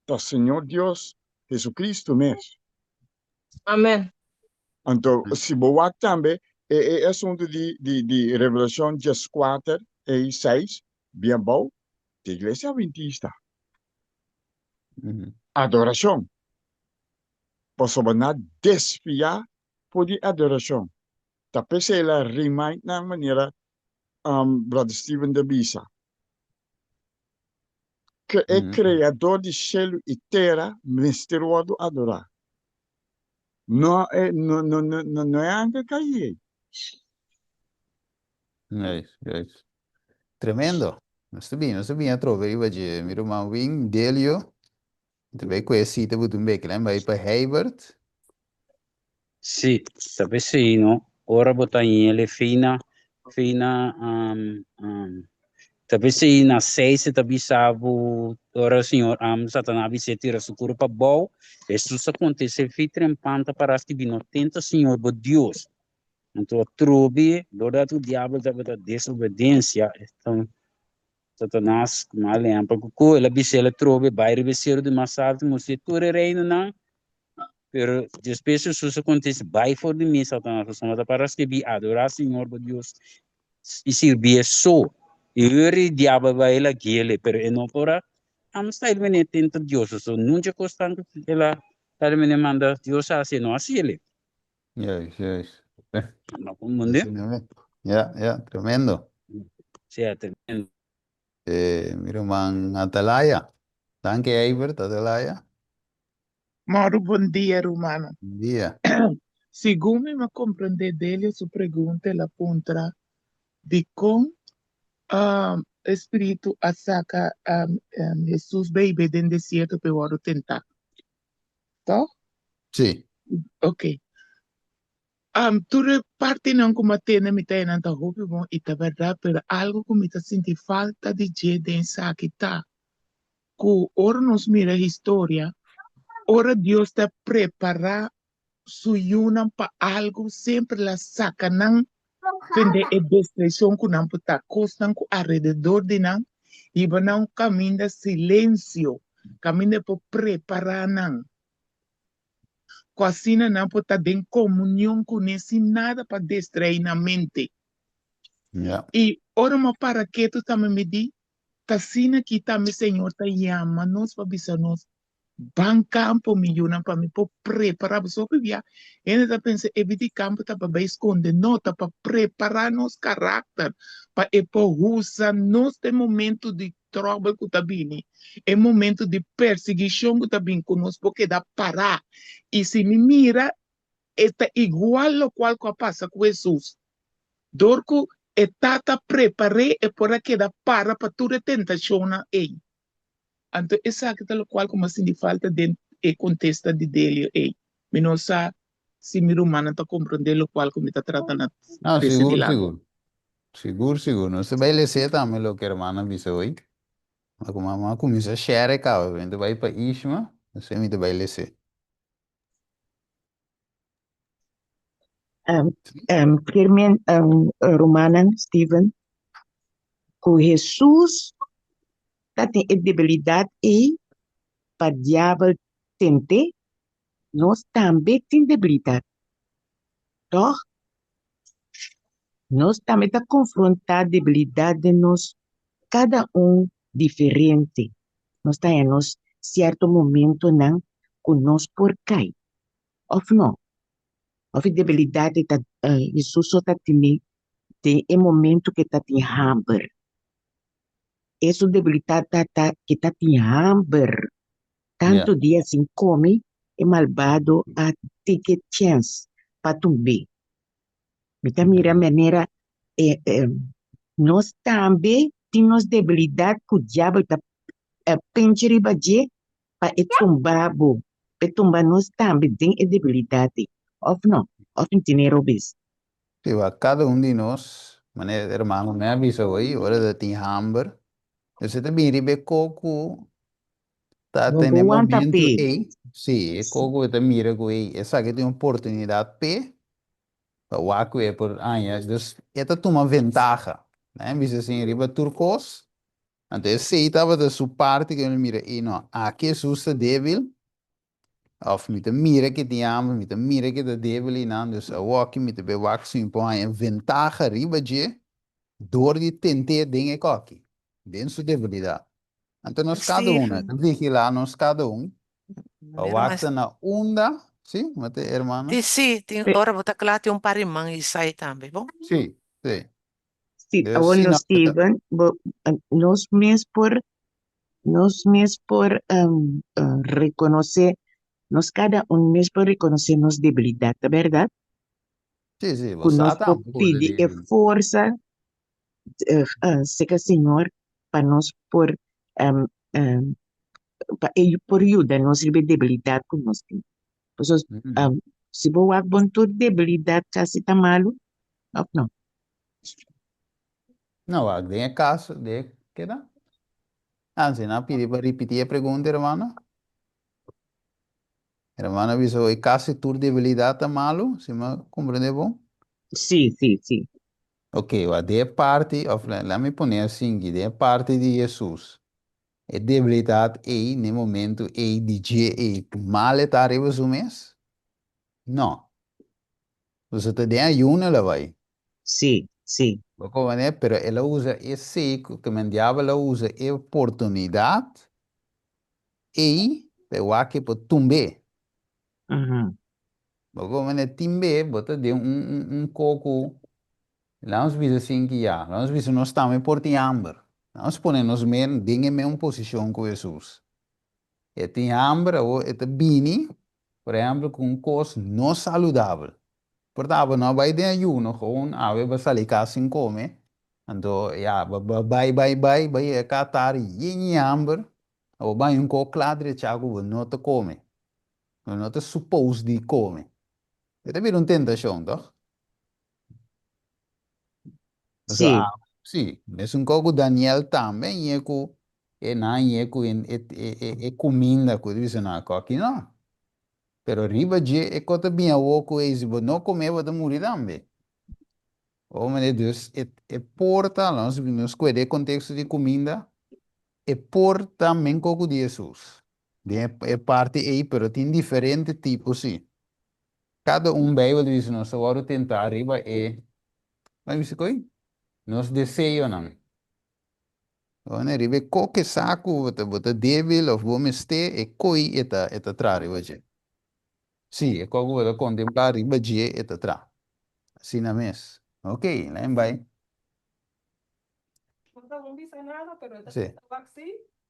ta Señor Dios Jesucristo mes. Amen. Anto si bo wak tambe e e asuntu di di di Revelacion dieskuater ei seis bien abou, di Iglesia Adventista. Adoracion. Pasobra nan a desviá for di adoracion. Ta p'esei el a remind nan manera Brother Steven ta bisa, ku e Kreador di shelu i tera mester wòrdu adorá. No e no no no no e angel kai ei. Juist, juist. Tremendo. Nos ta bini, nos ta bini atrobe riba dje. Mi ruman Wing, Delio, ta bai ku e sita bo tin bekelen bai pa Heibert. Sí, ta p'esei no, ora bo ta yele fina, fina, ta p'esei na seis e ta bisa bo, ora Señor, Satanas a bis'é tira su kurpa abou, Hesus a kontest'é, Fi trempan ta pará skibí, no tenta Señor bo Dios. Anto atrobe, dor ku diabel tabata desobedensia, Satanas ku mal ehèmpel ku ku el a bis'é el atrobe bai riba e seru di mas altu mustr'é tur e reinonan. Pero despues Hesus a kontest'é, Bai for di mi, Satanas, pasobra ta para skibí, Adorá Señor bo Dios i sirbié so. I ora e diabel bai el a gui'é, pero e no por a amstá el manera tenta Dios. Pasobra nunca kos tan ku el a ta manera manda Dios hasi, e no hasi el. Juist, juist. No confundir. Así mismo. Ja, ja, tremendo. Sí, tremendo. Eh, mi ruman Atalaya. Danki Eibert, Atalaya. Mauro, bon dia, rumannan. Bon dia. Segun mi a comprende Delio su pregunta, el a puntra dikon um, e spiritu a saka um, um, Jesus beibe den desierto pe wòrdu tentá. Toch? Sí. Ok. Um, tur e partinan ku mi a tende mi ta nan ta hopi bon i ta bèrdat, pero algu ku mi ta sinti falta di dje den esaki ta ku ora nos mira historia, ora Dios ta prepará. su yunan pa algu, semper el a saka nan fende e destreshon ku nan por ta, kosnan ku alrededor di nan, hiba nan un kaminda silensio, kaminda e por prepará nan, ku asina nan por ta den komunion kuné sin nada pa destraí nan mente. Ja. I ora mi a para ketu tambe mi di, Ta asina ki tambe Señor ta yama nos pa bisa nos, Ban kampo, mi yunan, pa mi por prepará boso. Hopi bia hende ta pensa e bida di kampo ta pa bai skonde. No, ta pa prepará nos karakter, pa e por usa nos den momento di tròbel ku ta bini, e momento di persiguishon ku ta bini, ku nos por keda pará. I si mi mira, e ta igual lokual ku a pasa ku Hesus. Dor ku e Tata prepar'é, e por a keda para pa tur e tentashonnan ei. Anto esaki ta lokual ku mi a sinti falta den e kontesta di Delio ei. Mi no sa si mi rumannan ta komprondé lokual ku mi ta trata na No, trese sigur, dilanti. sigur. Sigur, sigur. Nos ta bai les'é tambe loke hermana a bisa hoy. Ma ku mama a kuminsá share kaba, mi ta bai pa Ishma, esei mi ta bai les'é. Um, um, Kirmen, um, rumannan, Steven, ku Hesus ta tin e debilidat ei pa diabel tent'é, nos tambe tin debilidat. Tòg? Nos tambe ta konfrontá debilidat den nos, kada un diferente. Nos ta haña nos sierto momentonan ku nos por kai. Òf no? Òf e debilidat ei ta Hesus so ta tene den e momento ku e ta tin hamber. E su debilidat ta ta ku e ta tin hamber. Tantu dia sin kome, e malbado a take e chèns pa tumb'é. Mi ta mira manera e nos tambe tin nos debilidat ku diabel ta pincha riba dje pa e tumba bo, pa e tumba nos tambe den e debilidat ei, òf no? Òf mi tene robes? Sí, wak, kada un di nos, manera e hermano mi a bisa hoy, ora ta tin hamber, esei ta bin riba e ko ku ta No tene por wanta momento p'e. ei, sí, e ko ku e ta mira ku ei, esaki tin oportunidat p'e, pa wak ku e por haña, dus e ta tuma ventaha, ne, bisa asin riba tur kos, Anto esei tabata su parti ku el mira, ei no, aki Hesus ta débil, òf mi ta mira ke tin hamber, mi ta mira ke ta débil einan, dus awoki mi ta bai wak si mi por haña ventaha riba dje dor di tent'é den e kòki, den su debilidat. Anto nos kada un Steven. ta vigilá nos kada un pa Mi wak hermana ta na unda, sí, mate hermana? Ti sí, tin ora bo ta kla tin un par di man Isai tambe, bon? Sí, sí. Sí, Dus awor si no no, ta- Steven, bo, eh, nos mes por, nos mes por em, eh, reconoce, nos cada un mes por reconoce nos debilidad, ta verdad? Sí, sí, bo Ku sa nos por tambe ku bo ta pidi e débil. forsa eh, eh, seka Señor pa nos por em, em, pa e por yuda nos riba e debilidad ku nos tin. Pasobra Mm. em, si bo wak bon tur debilidad kasi ta malu, òf no? No, wak, den e kaso de keda? Ah, si nan pidi pa ripití e pregunta, hermano. Hermano a bisa hoy kasi tur debilidat ta malu, si mi a komprendé bon. Sí, sí, sí. Ok, wak, den e parti, òf laat mi pone asinki, den e parti di Hesus, e debilidat ei, na e momento ei di dje ei, mal e ta riba su mes? No. Pasobra ta den ayuno el a bai. Sí, sí. Bo comprende? Pero el a usa esei, cu ke men diabel a usa e oportunidad ei pa e wak e por tumb'é. Bo comprende? Tin be bo ta den un, un, un coco, laat nos bisa sin ki ya, laat nos bisa nos tambe por tin hamber. Laat nos pone nos men den e meun posicion cu Hesus. E tin hamber, awor e ta bini, por ehempel, cu un cos no saludabel. Por ta abo no a bai den ayuno, gewoon awe bo a sali cas sin come, anto ya, bo bo bai bai bai, bo yega ca tardi yen y hamber, abo bai un cos cla drecha cu bo no ta come, bo no ta suppose di come. E ta bira un tentacion, toch? Sí. Pasobra abo, sí, mesun cos cu Daniel tambe, ñe cu e nan ñe cu e e e cuminda cu ta bisa nan, aki no. Pero riba dje e ko ta bin awor ku ei si bo no kome bo ta muri tambe. Oh mane dus e e por ta nos nos kueda e konteksto di kuminda e por ta menko ku di Hesus den e parti ei pero tin diferente tipo si. Kada un Bijbel ta bisa nos ta wòrdu tentá riba e nan bisa koi? Nos deseonan. Ora riba e koke sa ku bo ta bo ta débil òf bo mester e koi e ta e ta traha riba dje. Sí, e kos ku bo ta kontemplá riba dje e ta traha. Asina mes. Ok, lain bai. No ta bon bisa nada, pero e ta Sí. bisa wak sí,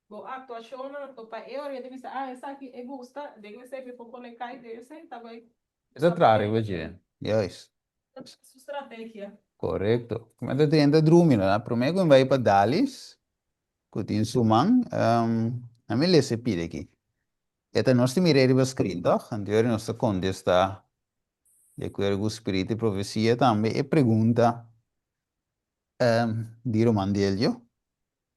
bo aktuashonnan, anto pa e ora e ta bisa, ah, esaki e gusta, den esei mi por pone kai den esei, ta bai. E ta traha riba dje. Juist. Su strategia. Korekto. Kuma ta drenta drumi la. Promé ku mi bai pa Dalis, ku tin su man, a mi lesa e pida aki. E ta nos ta mira riba screen, tòg? Anto ora nos ta kontestá di akuerdo ku spiritu di profesia tambe e pregunta di Ruman Delio.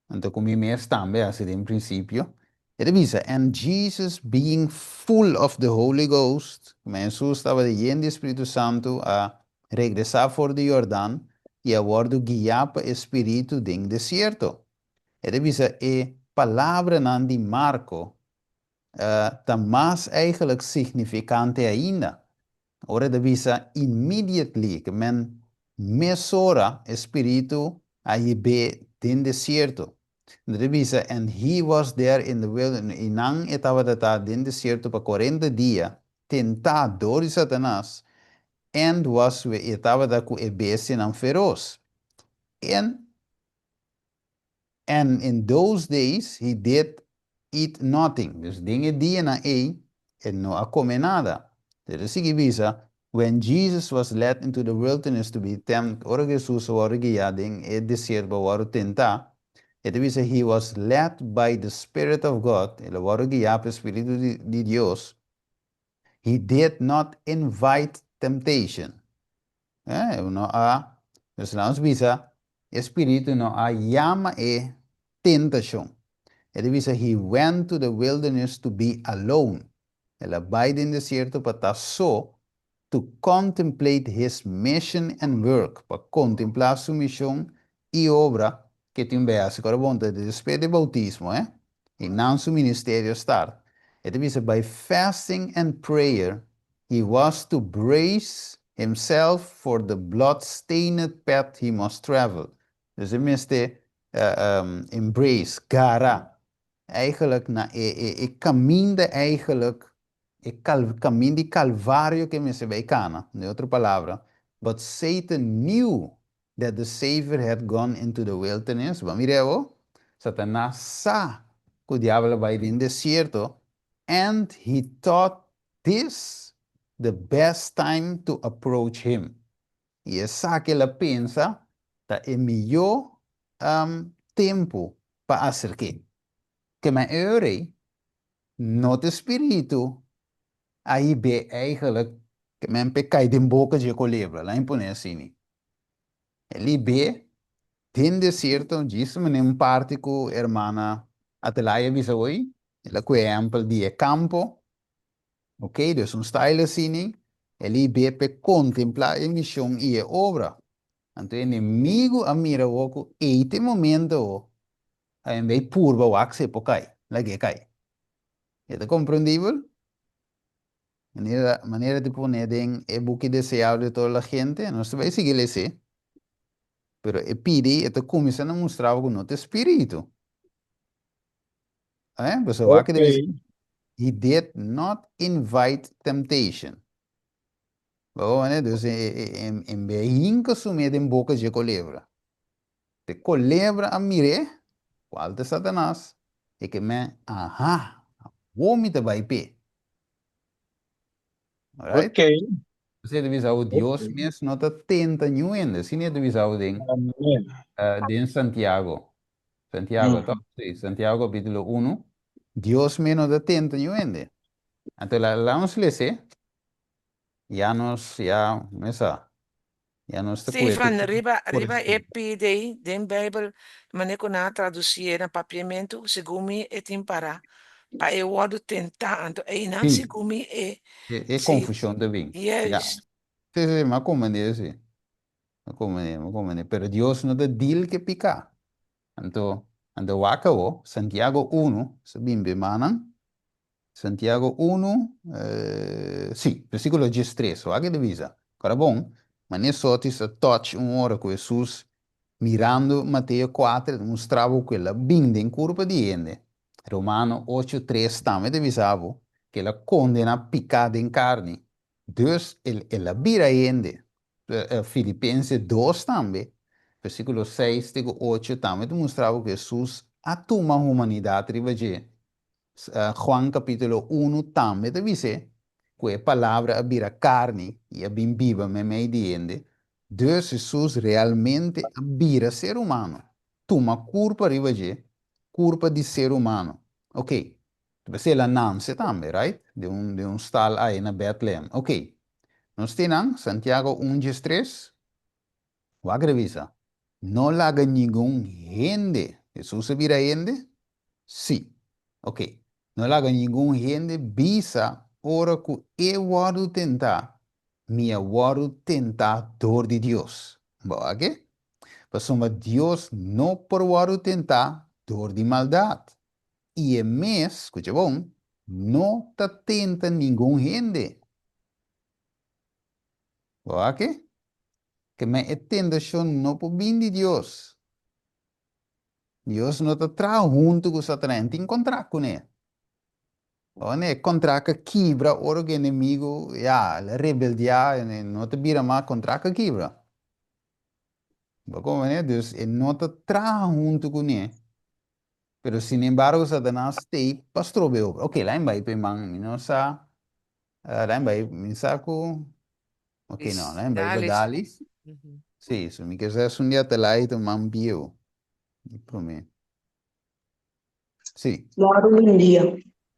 Anto ku mi mes tambe hasi den prinsipio. E ta bisa, And Jesus being full of the Holy Ghost, kuma Hesus tabata yen di Spiritu Santu, a regresá for di Jordan i a wòrdu guiá pa e Spiritu den desierto. E ta bisa e palabranan di Marko ta mas eigenlijk signifikante ainda. Ora e ta bisa immediately, ke men mesora e Spiritu a hib'é den desierto. E ta bisa and he was there in the wilderness, i nan e tabata ta den desierto pa kuarenta dia, tentá dor di Satanas, and was with, i e tabata ku e bestianan feros. En. And in those days he did eat nothing. Dus den e dianan ei, e no a come nada. E ta sigui bisa, When Jesus was led into the wilderness to be tempted, ora ku Jesus a wòrdu guiá den e desierto pa wòrdu tentá, e ta bisa, he was led by the Spirit of God, el a wòrdu guiá pa e Spiritu di Dios, he did not invite temptation. E no a, dus laat nos bisa, e spiritu no a yama e tentashon. E ta bisa, he went to the wilderness to be alone. El a bai den desierto pa ta so, to contemplate his mission and work, pa kontemplá su mishon i obra, ke tin bai hasi. Kòrda bon, ta despues di boutismo, eh, i nan su ministerio start. E ta bisa, by fasting and prayer he was to brace himself for the blood-stained path he must travel. Dus e mester embrace, gara, eigenlijk na e e e kaminda eigenlijk, e kaminda di Kalvario ke mester bai kana, den otro palabra, but Satan knew that the Savior had gone into the wilderness, bo a mira awo? Satanas sa ku diabel a bai den desierto, and he thought this the best time to approach him. I esaki el a pensa ta e mihó tempu pa aserk'é. Kema e ora ei, no ta e spiritu a hib'é eigenlijk ke men p'e kai den boka dje kolebra, la'a imponé asini. El hib'é den desierto, djis manera un parti ku hermana Atalaya a bisa hoy, el a kue ehèmpel di e kampo, ok, dus un style asini, el hib'é p'e kontemplá e mishon i e obra. Anto e enemigu a mira awor ku ei ta e momento awor, a en bes purba wak si e por kai, lag'é kai. E ta komprendibel? Manera, manera di pone den e buki Deseado de toda la gente, nos ta bai sigui les'é, pero e pidi, e ta kuminsá na mustra bo ku no ta spiritu. Eh, pasobra wak e ta bisa, He did not invite temptation. Bo wak, dus en bes hinka su mes den boka dje kolebra. Te kolebra a mir'é, kual ta Satanas, e ke men, aha, awor mi ta bai p'e. Alright? Ok. Esei ta bisa bo Dios mes no ta tenta niun hende. Asina e ta bisa bo den, Amen. den Santiago. Santiago, toch? Sí, Santiago capítulo unu. Dios mes no ta tenta niun hende. Anto la la nos les'é, ya nos, ya, mesa. Ya nos ta Sí, kohe van tur riba por riba e eskrito. pidi den Bijbel, manera ku nan a tradusié na papiamentu, segun mi e tin para. pa e wòrdu tentá. Anto einan Sí, segun mi e e, e sí, confusion ta bin. Ja. juist. Sí, sí, m'a comprende sí. M'a comprende, m'a comprende. Pero Dios no ta deal ke piká. Anto, anto wak awo, Santiago unu, sa bin be manan. Santiago unu, sí, versículo diestres, wak e ta bisa. Kora bon, manera Sotis a touch un ora ku Hesus mirando Mateo kuater, e ta mustra bo ku el a bin den kurpa di hende. Romano ocho tres tambe ta bisa bo ku el a kondena piká den karni. Dus el el a bira hende. Filipense dos tambe, versíkulo seis te ku ocho tambe ta mustra bo ku Hesus a tuma humanidat riba dje. Juan capítulo unu tambe ta bis'é ku e Palabra a bira karni i a bin biba meimei di hende. Dus Hesus realmente a bira ser humano, tuma kurpa riba dje, kurpa di ser humano. Ok, ta p'esei el a nanse tambe, right? Den un den un stal ai na Bethlehem. Ok, nos tin nan, Santiago un diestres. Wak revisa. No laga ningun hende, Hesus a bira hende? Sí. Ok. No laga ningun hende bisa ora ku e wòrdu tentá, Mi a wòrdu tentá dor di Dios. Bo a ke? Pasobra Dios no por wòrdu tentá dor di maldat, i e mes, skucha bon, no ta tenta ningun hende. Bo a ke? Ke men e tentashon no por bin di Dios. Dios no ta traha huntu ku Satanas, e tin kontrakt kuné. Ora e kontrakt a kibra, ora ku e enemigu, ya, el a rebeldiá, e no ta bira mas, kontrakt a kibra. Bo komprendé? Dus e no ta traha huntu kuné, pero sinembargo Satanas t'ei pa stroba e obra. Ok, lain bai pa e man, mi no sa, lain bai, mi sa ku Ok, no, lain bai pa Dalis. Dalis. Sí, so mi ke sa esun di Atalaya ta man bieu. Mi promé. Sí. Moro buen dia,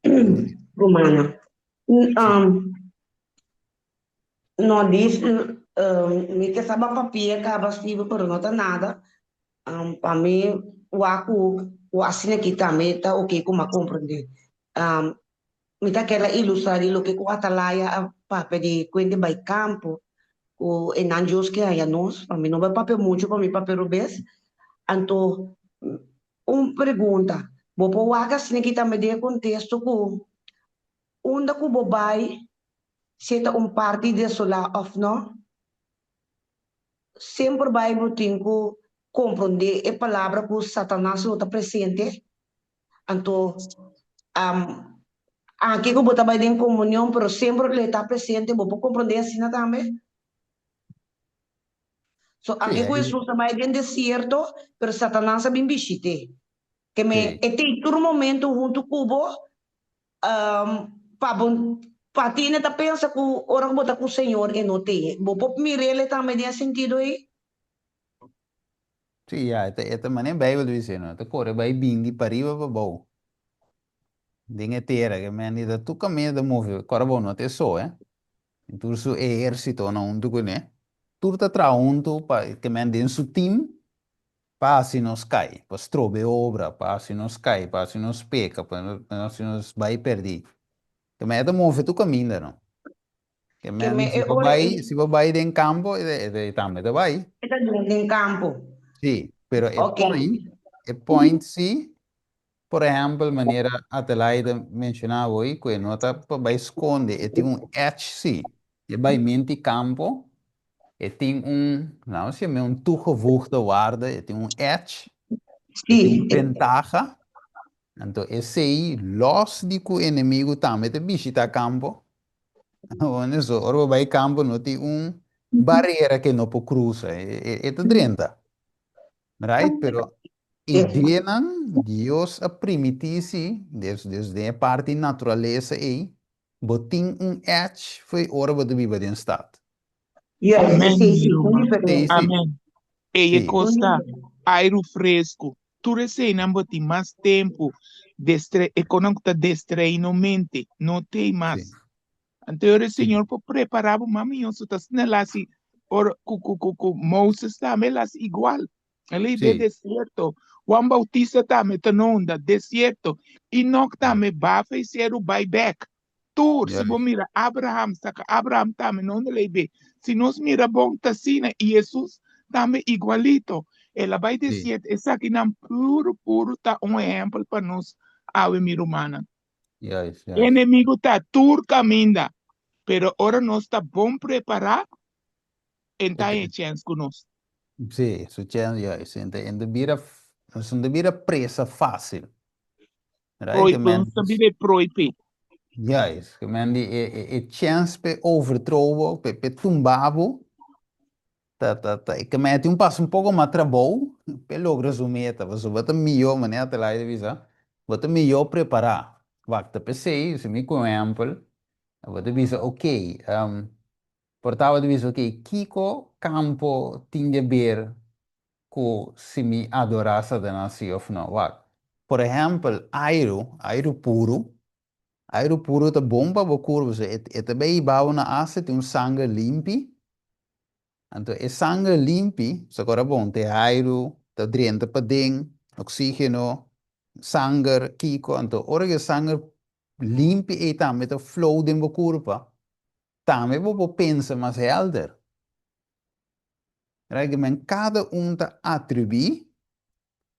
Buen dia. Romana. Sí. Um, no dis, um, mi ke saba papia kaba stibo, pero no ta nada. Um, pa mi wak ku ku asina ki tambe ta oké ku m'a komprendé. Um, Mi ta keda ilustrá di loke ku Atalaya a papia di kuente bai kampo ku e nan Dios ke haña nos. Pa mi no bai papia muchu, pa mi papia robes. Anto un pregunta, bo por wak asina ki tambe den e kontesto ku unda ku bo bai si e ta un parti desolá òf no? Semper bai bo tin ku komprondé e palabra ku Satanas lo ta presente. Anto, aki ku bo ta bai den komunion, pero semper lo e ta presente, bo por komprondé asina tambe? So, Sí, aki ku ahí, Hesus a bai den desierto, pero Satanas a bin bishit'é. Ke men, sí. e tin tur momento huntu ku bo, pa bo, pa tene ta pensa ku ora ku bo ta ku Señor e no tin. Bo por mir'el tambe den e sentido ei? Sí, ya, e ta, e ta manera Bijbel ta bisa, no? E ta kore bai bin di pariba pa bou. Den e tera, ke men di ta tur kaminda ta move. Kòrda bo, no ta e so, eh. Tur su ehérsitonan huntu kuné. Tur ta traha huntu pa, ke men den su team, pa hasi nos kai, pa stroba e obra, pa hasi nos kai, pa hasi nos peka, pa hasi nos bai pèrdí. Ke men e ta move tur kaminda, no? Ke Ke men, men si e bo ora bai, ei si bo bai den kampo, e, e, e tambe ta bai. e ta den den kampo. Sí, pero e Ok. point, e point sí, por ehempel, manera Adelaida menshoná hoy, ku e no ta pa bai skonde, e tin un edge sí. E bai menti kampo, e tin un, laat nos yam'é un toegevoegde waarde, e tin un edge, e tin un Sí, e bentaha. Anto esei, lòs di ku enemigu tambe ta bishitá kampo, Awor so, ora bo bai kampo no tin un barera ke no por krusa, e, e ta drenta. Right? Pero ideanan Dios a primití si, des, des den e parti naturalesa ei, bo tin un edge fo'i ora bo ta biba den stad. Juist, Amen, esei mi sí, un ruman. Sí, diferensia. sí. Amen. Ei e Sí. Un kos ta diferensia. airu fresku. Tur eseinan bo tin mas tempu. Destre, e konan ku ta destrei no mente, no tei Sí. mas. Anto ora e Sí. Señor por prepará bo mas mihó, so ta asina el hasi ora ku ku ku ku Moses tambe el hasi igual. El a hiba e Sí. desierto. Juan Bautista tambe ta na unda? Desierto. Enoch tambe ba fei seru bai bek. Tur, si bo mira Abraham, saka Abraham tambe na unda lei be. Si nos mira bon ta asina i Hesus tambe igualito. El a bai desierto. Esakinan puru puru ta un ehempel pa nos awe mi rumannan. Enemigo ta tur kaminda, pero ora nos ta bon prepará, en ta haña chèns ku nos. Sí, su chèns, juist. En ta, en ta bira, nos no ta bira presa fásil. Right? Prooi, nos ta bira e prooi p'e. Juist. Ke men di e, e, e chèns p'e overthrow bo, p'e, p'e tumba bo, ta, ta, ta, ke men tin un pasa un poko mas trabou p'e logra su meta. Pasobra bo ta mihó, manera Adelaida a bisa, bo ta mihó prepará. Wak, ta p'esei, si mi ku un ehèmpel, bo ta bisa, okey, Por tabata bisa ok, kiko kampo tin di haber ku si mi adorá Satanas si òf no? Wak, por ehèmpel, airu, airu puru, airu puru ta bon pa bo kurpo, so e e ta bai hiba bo na asta tin un sanger limpi, anto e sanger limpi, sa kora bon, ta e airu ta drenta paden, oksígeno, sanger, kiko, anto ora ku e sanger limpi ei tambe ta flow den bo kurpa, Tambe bo por pensa mas helder. Right? Men kada un ta atribuí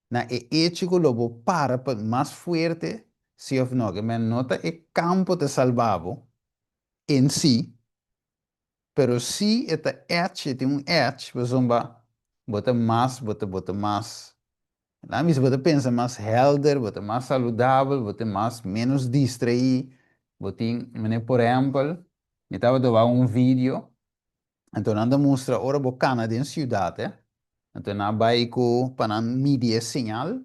na e echo ku lo bo para pa mas fuerte si of no. Ke men no ta e kampo ta salba bo en si, pero si e ta edge, e tin un edge, pasobra bo ta mas, bo ta bo ta mas Nan bisa bo ta pensa mas helder, bo ta mas saludabel, bo ta mas menos distraí, bo tin, manera por ehempel, mi tabata wak un video, anto nan ta mustra ora bo kana den ciudad eh, anto nan a bai ku pa nan midi e señal,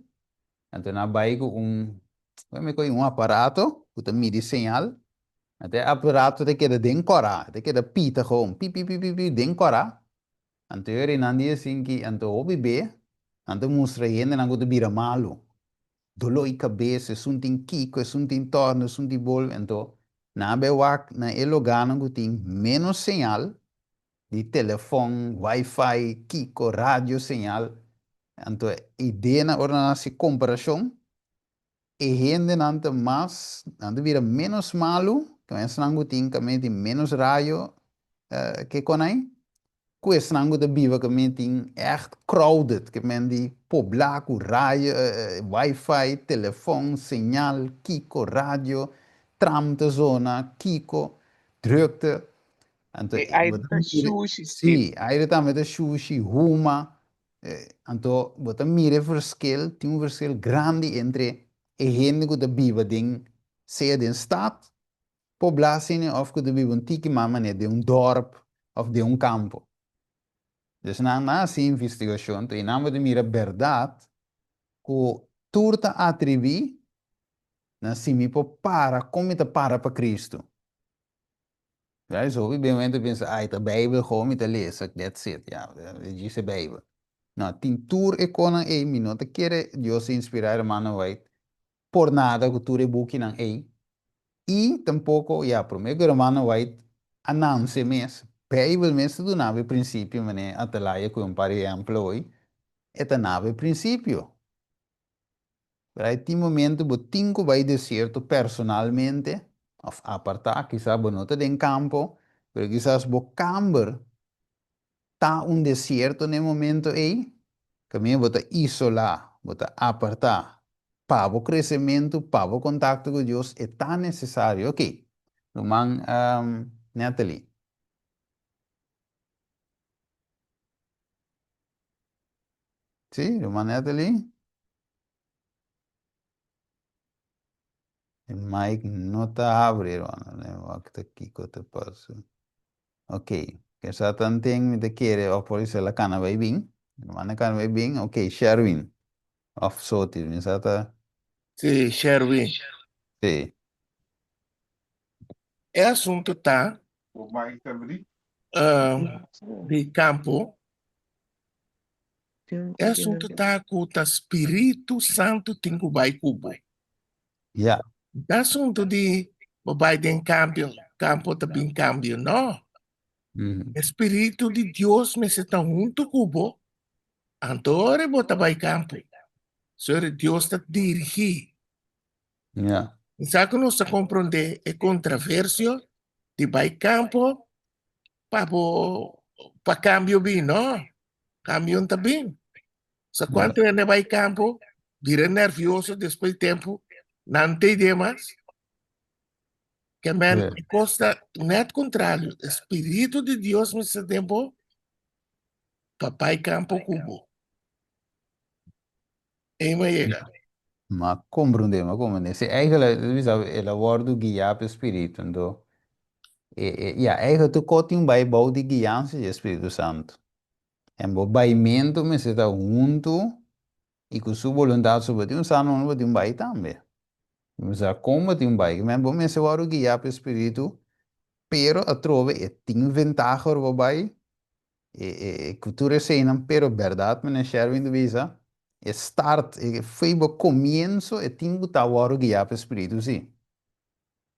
anto nan a bai ku un, un aparato ku ta midi señal, anto e aparato ta keda den kòrá, ta keda pita gewoon, pi pi pi pi pi den kòrá, Anto e reinan di esin ki anto hopi be, nan ta mustra e hendenan ku ta bira malu. Doló i kabes, esun tin kiko, esun tin tòrnu, esun tin bol. Anto nan a bai wak na e logánan ku tin ménos señal di telefòn, wifi, kiko, radio señal. Anto e ideanan ora nan hasi komparashon, e hendenan ta mas, nan ta bira ménos malu, ku esnan ku tin kaminda tin ménos rayo ke konai, ku esnan ku ta biba kaminda tin ègt crowded, ke men di poblá ku rayo, wifi, telefòn, señal, kiko, radio, tram ta zona, kiko, drukte. Anto, E aire bo ta ta mira, shushi, Steve. sí, aire tambe ta shushi, huma, Anto bo ta mira e verschil, tin un verschil grandi entre e hende ku ta biba den, sea den stad poblá asina òf ku ta biba un tiki mas manera den un dòrp òf den un kampo. Dus nan a hasi investigashon, i nan bo ta mira bèrdat ku tur ta atribí na si mi por para, kon mi ta para pa Kristu. Ya eso hopi ben ta pensa, ay ta Bijbel gewoon mi ta lesa, that's it, ya, e djis e Bijbel. No, tin tur e konan ei, mi no ta kere Dios a inspira hermano White por nada ku tur e bukinan ei. I tampoko, ya, prome ku hermano White a nanse mes, Bijbel mes ta dunaba e prinsipio, mane Atalaya ku un par di ehemplo hoy, e ta naba e prinsipio. Pero hay tin momento bo tin cu bay desierto personalmente of aparta, kisas bo no ta den campo, pero kisas bo camber ta un desierto na e momento ey, caminda bo ta isola, bo ta aparta pa bo crecemento, pa bo contacto cu Dios, e ta necesario. Ok, ruman Natalie. Sí, ruman Natalie. E mic no ta habri, hermano. Ne wak ta kiko ta pasa. Ok, ke sa tanten mi ta kere of por isa la kana bai bin. Hermano kana bai bin. Ok, Sherwin. Of Soti, mi sa ta. Sí, Sherwin. Sí. E asunto ta Bo mic ta abri? di campo E asuntu ta ku ta Spiritu Santu tin ku bai ku bo. Ja. Ta asuntu di bo bai den kambio, kampo ta bin kambio. No. E Spiritu di Dios mester ta huntu ku bo, anto ora bo ta bai kampo. Sorry, Dios ta dirigí. Ja. Mi sa ku nos ta komprondé e kontraversio di bai kampo pa bo pa kambio bin, no. Kambio no ta bin. Sa kuantu hende bai kampo bira nervioso despues di tempu nan ta idea mas. Ke men Ja. e kos ta net kontrario. E spiritu di Dios mester den bo pa bai kampo ku bo. Ei mi a yega. Ma komprondé, ma komprondé. Si eigenlijk, bisa, el a wòrdu guiá pa e spiritu, anto e, e, ya, eigenlijk tur kos tin bai bou di guiansa di e Spiritu Santu. En bo baimentu mester ta huntu i ku su boluntat, so bo tin un sa no bo tin bai tambe. Bo sa kon bo tin bai, men bo mester wòrdu guiá pa e spiritu, pero atrobe e tin ventaha ora bo bai, E e ku tur eseinan, pero bèrdat meneer Sherwin ta bisa, e start, e foi bo komienso, e tin ku ta wòrdu guiá pa e spiritu sí.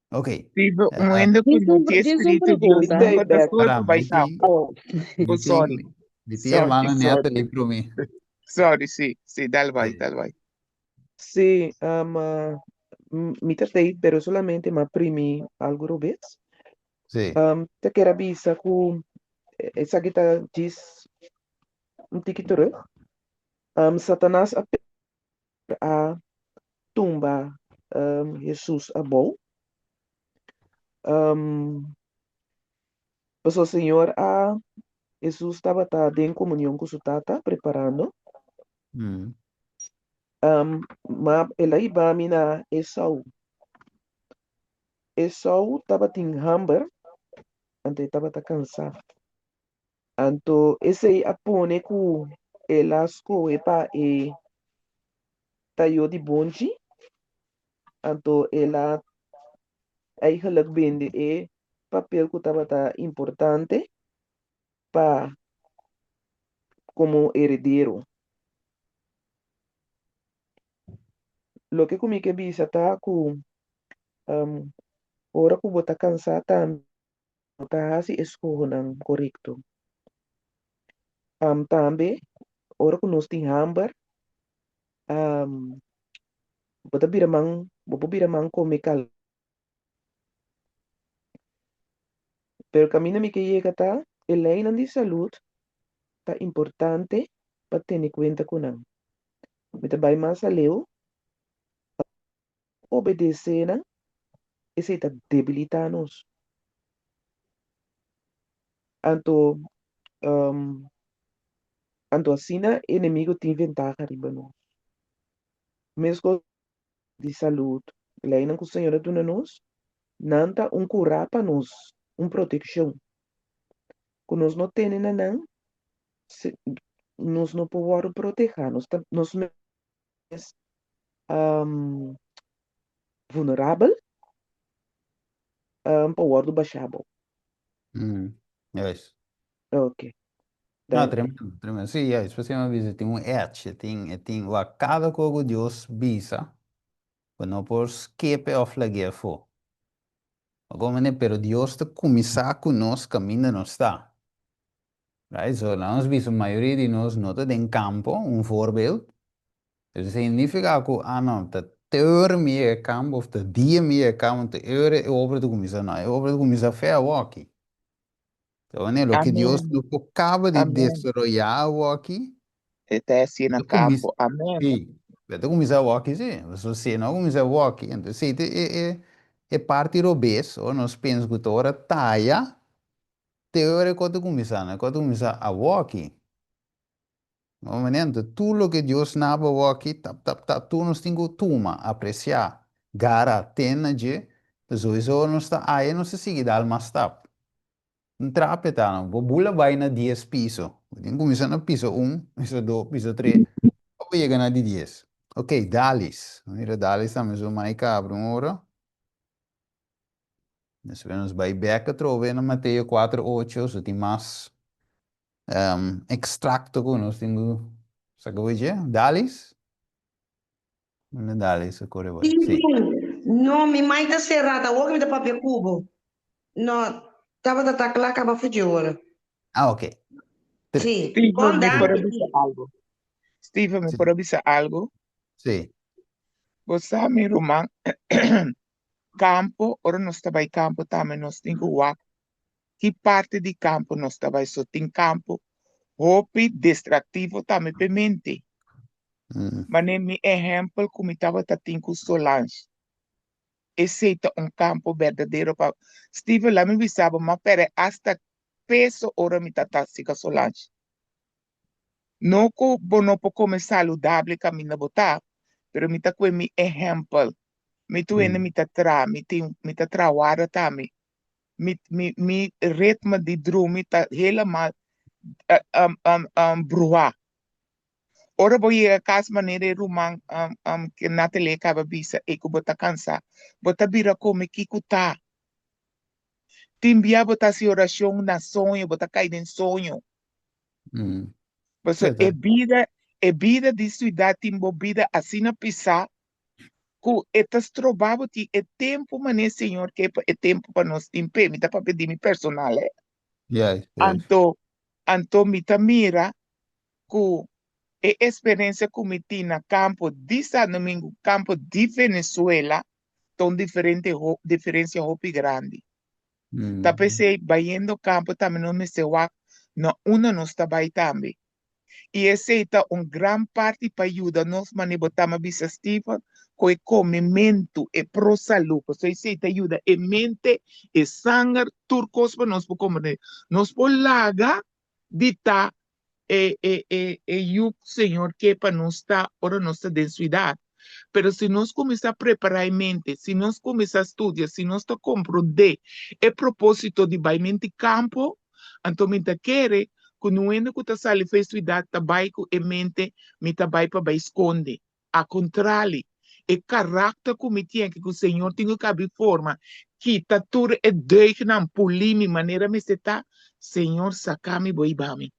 Ok. Steven, un hende ku Djis no un, tin djis un spiritu di Dios pregunta. nunka ta Para, skur pa bai mi kampo. tin, Oh, mi Oh, tin, sorry. mi tin Sorry, hermana sorry. Natalie promé. Sorry, sí, sí, dal bai, Sí. dal bai. Sí, um, mi ta tei, pero solamente m'a primi algo robes. Sí. Um, ta kere bisa ku esaki ta djis un tiki terug. Um, Satanas a a tumba um, Hesus abou. Um, pasobra Señor a Hesus tabata den komunion ku su Tata preparando. Mm. Um, ma el a hiba mi na Esau. Esau tabatin hamber, anto e tabata kansá. Anto esei a pone ku el a skohe pa e tayó di bonchi, anto el a eigenlijk bende e papel ku tabata importante pa komo heredero. Loke ku mi ke bisa ta ku ora ku bo ta kansá tambe bo ta hasi e skohonan korekto. Tambe ora ku nos tin hamber bo ta bira man, bo por bira man kome kal. Pero kaminda mi ke yega ta e leinan di salud ta importante pa tene kuenta ku nan. Mi ta bai mas aleu pa obedesé nan, esei ta debilitá nos. Anto anto asina enemigo tin ventaha riba nos. Meskos di salud, leinan ku Señor a duna nos, nan ta un kurá pa nos, un protekshon. Ku nos no tene na nan, nos no por wòrdu protehá, nos ta nos mes vulnerabel pa wòrdu bashá abou. Juist. Ok. No, Danki. tremendo, tremendo. Sí, juist. Pasobra mi a bisa tin un edge, e tin, e tin, wak kada kos ku Dios bisa, bo no por skepe òf lag'é afó. Bo komprendé? Pero Dios ta kuminsá ku nos kaminda nos ta. Right? So, laga nos bisa mayoria di nos no ta den kampo, un voorbeeld. Eso significa ku, ah no, ta te ora mi yega kampo òf ta dia mi yega kampo, te ora e obra ta kuminsá. No, e obra ta kuminsá fe awoki. Ta wanneer loke Dios Amén. no por kaba di Amén. desaroyá awoki, E ta hasi na ta kuminsá, kampo. Amén. sí, e ta kuminsá awoki sí. Pasobra si e no kuminsá awoki, entonces esei ta e, e, e parti robes, ora nos pensa ku ta ora taya, te ora e kos ta kuminsá, no, e kos ta kuminsá awoki. No, manera, tur loke Dios naba awoki, tap, tap, tap, tur nos tin ku tuma, apresiá, gara, ten na dje, pasobra ora nos ta aya nos ta sigui dal mas stap. Un trape ta, no bo bula bai na dies piso, bo tin kuminsá na piso un, piso dos, piso tres, pa bo yega na di dies. Ok, Dalis, mira Dalis tambe su mai kabra un ora. Despues nos bai bek atrobe na Mateo kuater ocho, so tin mas Ekstrakto ku nos tin ku saka bo dje. Dalis? Unda Dalis a kore bai? Sí. No, mi mai ta será, ta awor ku mi ta papia ku bo. No, tabata ta kla kaba for dje ora. Ah, ok. Sí. Steven, Bon mi por a danki. bisa algo. Steven, mi Sí. por a bisa algo. Sí. Bo sa mi ruman, kampo, ora nos ta bai kampo tambe nos tin ku wak ki parti di kampo nos ta bai. So tin kampo hopi distraktivo tambe p'e mente. Manera mi ehèmpel ku mi tabata tin ku Solange. Esei ta un kampo berdadero pa Steven laat mi bisa bo m'a pèrdè asta peso ora mi ta ta sika Solange. No ku bo no por kome saludable kaminda bo ta, pero mi ta kue mi ehèmpel. Mi tur hende mi ta traha, mi tin mi ta traha warda tambe. Mi mi mi ritmo di drumi ta helemaal bruhá. Ora bo yega kas manera e ruman ke Nathalie kaba bisa ei ku bo ta kansá, bo ta bira kome kiko ta. Tin bia bo ta hasi orashon na soño, bo ta kai den soño. Pasobra e bida, e bida di siudat tin bo bida asina pisá ku e ta stroba bo tin e tempu manera Señor ke pa e tempu pa nos tin p'e. Mi ta papia di mi personal, eh. Anto, anto mi ta mira ku e eksperensia ku mi tin na kampo di San Domingo, kampo di Venezuela, ta un diferente diferensia hopi grandi. Ta p'esei bayendo kampo tambe nos mester wak na unda nos ta bai tambe. I esei ta un gran parti pa yuda nos manera bo tama bisa Steven ku e komementu, e pro salú, pasobra esei ta yuda e mente, e sanger, tur kos pa nos por komprendé. Nos por laga di ta e e e e yu ku Señor ke pa nos ta ora nos ta den suidat. Pero si nos kuminsá prepará e mente, si nos kuminsá studia, si nos ta komprondé e propósito di bai menti kampo, anto mi ta kere ku no hende ku ta sali for e suidat ta bai ku e mente mi ta bai pa bai skonde. Akontrali, e karakter ku mi tien ke ku Señor tin ku kabi forma, kita tur e deugnan, puli mi manera mester ta, Señor saka mi bo hiba mi.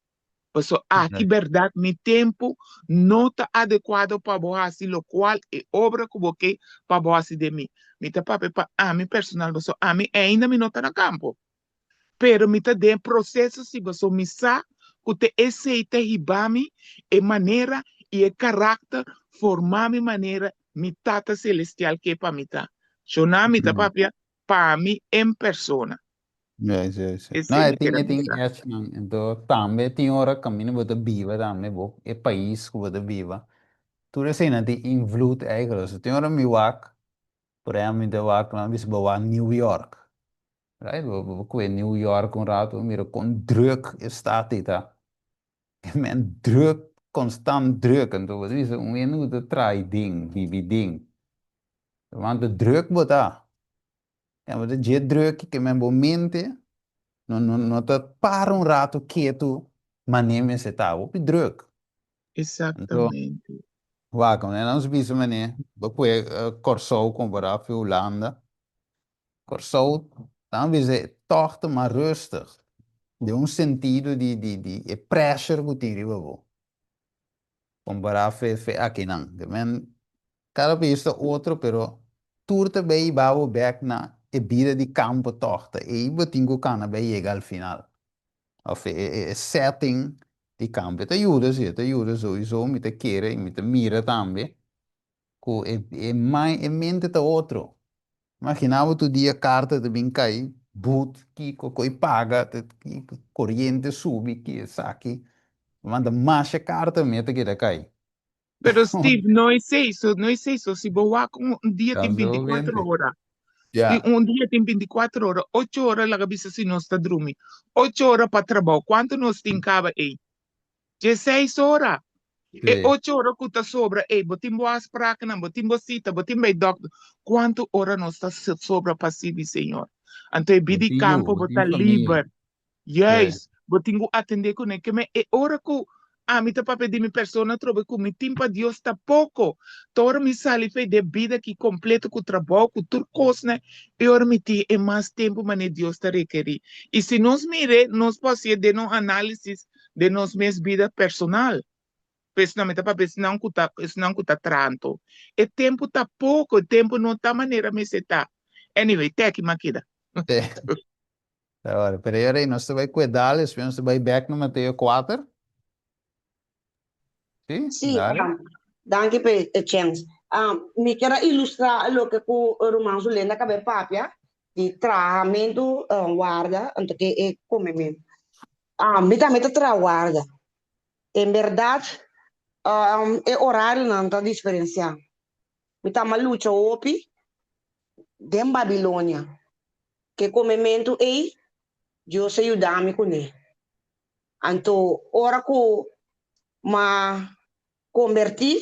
Paso aki bèrdat mi tempu no ta adekuado pa bo hasi lokual e obra ku bo ke pa bo hasi den mi. Mi ta papia pa ami personal paso ami ainda mi no ta na kampo. Pero mi ta den proseso si paso mi sa ku te esei ta hiba mi e manera i e karakter forma mi manera mi Tata Selestial ke pa mi ta. Shona mi ta papia pa mi en persona. Juist, juist. Esei No, e mi tin, ker a e tin bisa. echonan. Entonces, tambe tin ora kaminda bo ta biba tambe, bo, e pais ku bo ta biba. Tur eseinan tin invloed eigenlijk. So, tin ora mi wak, por ehempel, mi ta wak, laat mi bisa bo wak New York. Right? Bo, bo kue New York un rato, bo mira kon druk e stad ei ta. E men druk, konstant druk. Anto bo ta bisa un hende ku ta traha den, bibi den. Want druk bo ta. E bo ta dje druk ke men bo mente no no no ta para un rato ketu mane mester ta. Hopi druk. Anto, Exactamente. wak, nos bisa mane bo kue Kòrsou kompará ku Hulanda. Kòrsou ta bisa e tòg ta mas rustig den un sentido di di di e pressure ku tin riba bo kompará fe fe akinan. Ke men kada pais ta otro pero tur ta bay hiba bo bek na e bida di kampo tòg ta ei bo tin ku kana bay yega al final òf e e setting di kampo. E ta yuda si e ta yuda souiso mi ta kere i mi ta mira tambe ku e e mai e mente ta otro. Imagina bo tur dia karta ta bin kai, but, kiko, koi paga, ta kiko, koriente subi, ki esaki. Manda masha karta mi ta keda kai. Pero Steve, no esei so, no esei so. Si bo wak un dia tin bintikuater ora. Ya. Un dia tin bintikuater ora, ocho ora laga bisa si nos ta drumi. Ocho ora pa trabou, kuantu nos tin kaba ei? Dieseis ora. E ocho ora ku ta sobra, ey, bo tin bo afspraknan, bo tin bo sita, bo tin bai dòkter. Kuantu ora nos ta sobra pa sirbi Señor? Anto e bida di kampo bo ta liber. Juist. Bo tin ku atendé kuné. Ke men e ora ku ami ta papia di mi persona atrobe ku mi tin pa Dios ta poko. Ta ora mi sali fe den bida aki kompleto ku trabou, ku tur kosnan, e ora mi tin e mas tempu manera Dios ta rekerí. I si nos mir'é, nos por hasié den nos análisis den nos mes bida personal. Pues no mi ta papia esnan ku ta esnan ku ta tranto. E tempu ta poko, e tempu no ta manera mester ta. Anyway, te aki m'a keda. Te. Ora, pero e ora ei nos ta bai kue dal, despues nos ta bai bek na Mateo kuater. Sí? Sí, Dale. um, Danki pa e chèns. Mi kier a ilustrá loke ku ruman Zulenda a kaba e papia di trahamentu warda anto ke e komementu. Mi tambe ta traha warda. En bèrdat e orarionan ta diferensiá. Mi tamba lucha hopi den Babilonia. Ke komementu ei Dios a yuda mi kuné. Anto ora ku m'a kombertí,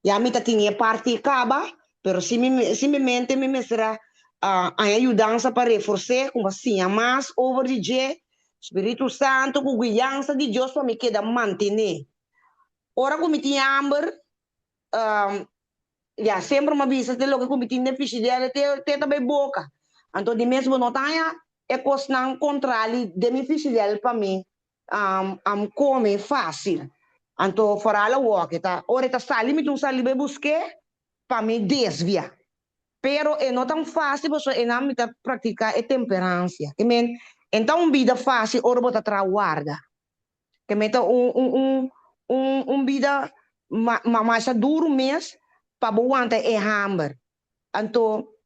ya mi ta tin e parti kaba, pero simplemente mi mester a haña yudansa pa refors'é, ku m'a siña mas over di dje, Spiritu Santu ku guiansa di Dios pa mi keda mantené. Ora ku mi tin hamber, Ya, semper mi a bisa te loke ku mi tin den fishidèl te te ta bai boka. Anto di mes bo no ta haña e kosnan kontrali den mi fishidèl pa mi kome fásil. Anto foral awor ta ora e ta sali mi tin un sali bai busk'é pa mi desvia. Pero e no tan fásil pasobra enan mi ta praktiká e temperansia. Ke men e ta un bida fásil ora bo ta traha warda. Ke meta un un un un un bida ma ma masha duru mes pa bo wanta e hamber. Anto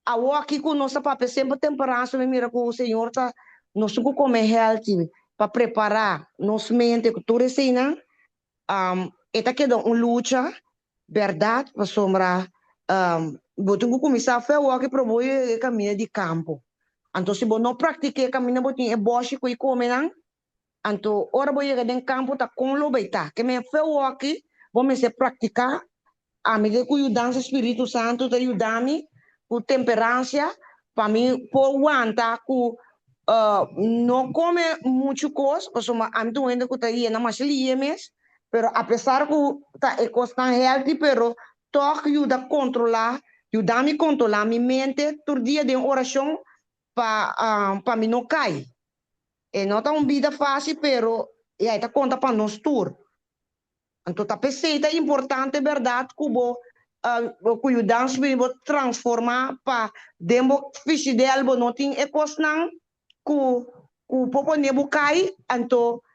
awoki ku nos ta papia semper temperansa mi mira ku Señor ta nos tin ku kome healthy pa prepará nos mente ku tur eseinan e ta keda un lucha bèrdat pasobra bo tin ku kuminsá fe awoki pero bo yega e kaminda di kampo. Anto si bo no praktiká e kaminda bo tin e bòshi ku e kome nan, anto ora bo yega den kampo ta kon lo bai ta. Ke men fe awoki bo mester praktiká Ami ke ku yudansa Spiritu Santu ta yuda mi ku temperansia pa mi por wanta ku no kome muchu kos, pasobra ami ta un hende ku ta yena masha lihe mes, pero apesar ku ta e kosnan healthy pero tòg yuda kontrolá, yuda mi kontrolá mi mente tur dia den orashon pa pa mi no kai. E no ta un bida fásil pero ya e ta konta pa nos tur. Anto ta p'esei ta importante bèrdat ku bo ku yudansa bini bo transformá pa den bo fishidèl bo no tin e kosnan ku ku por pone bo kai, anto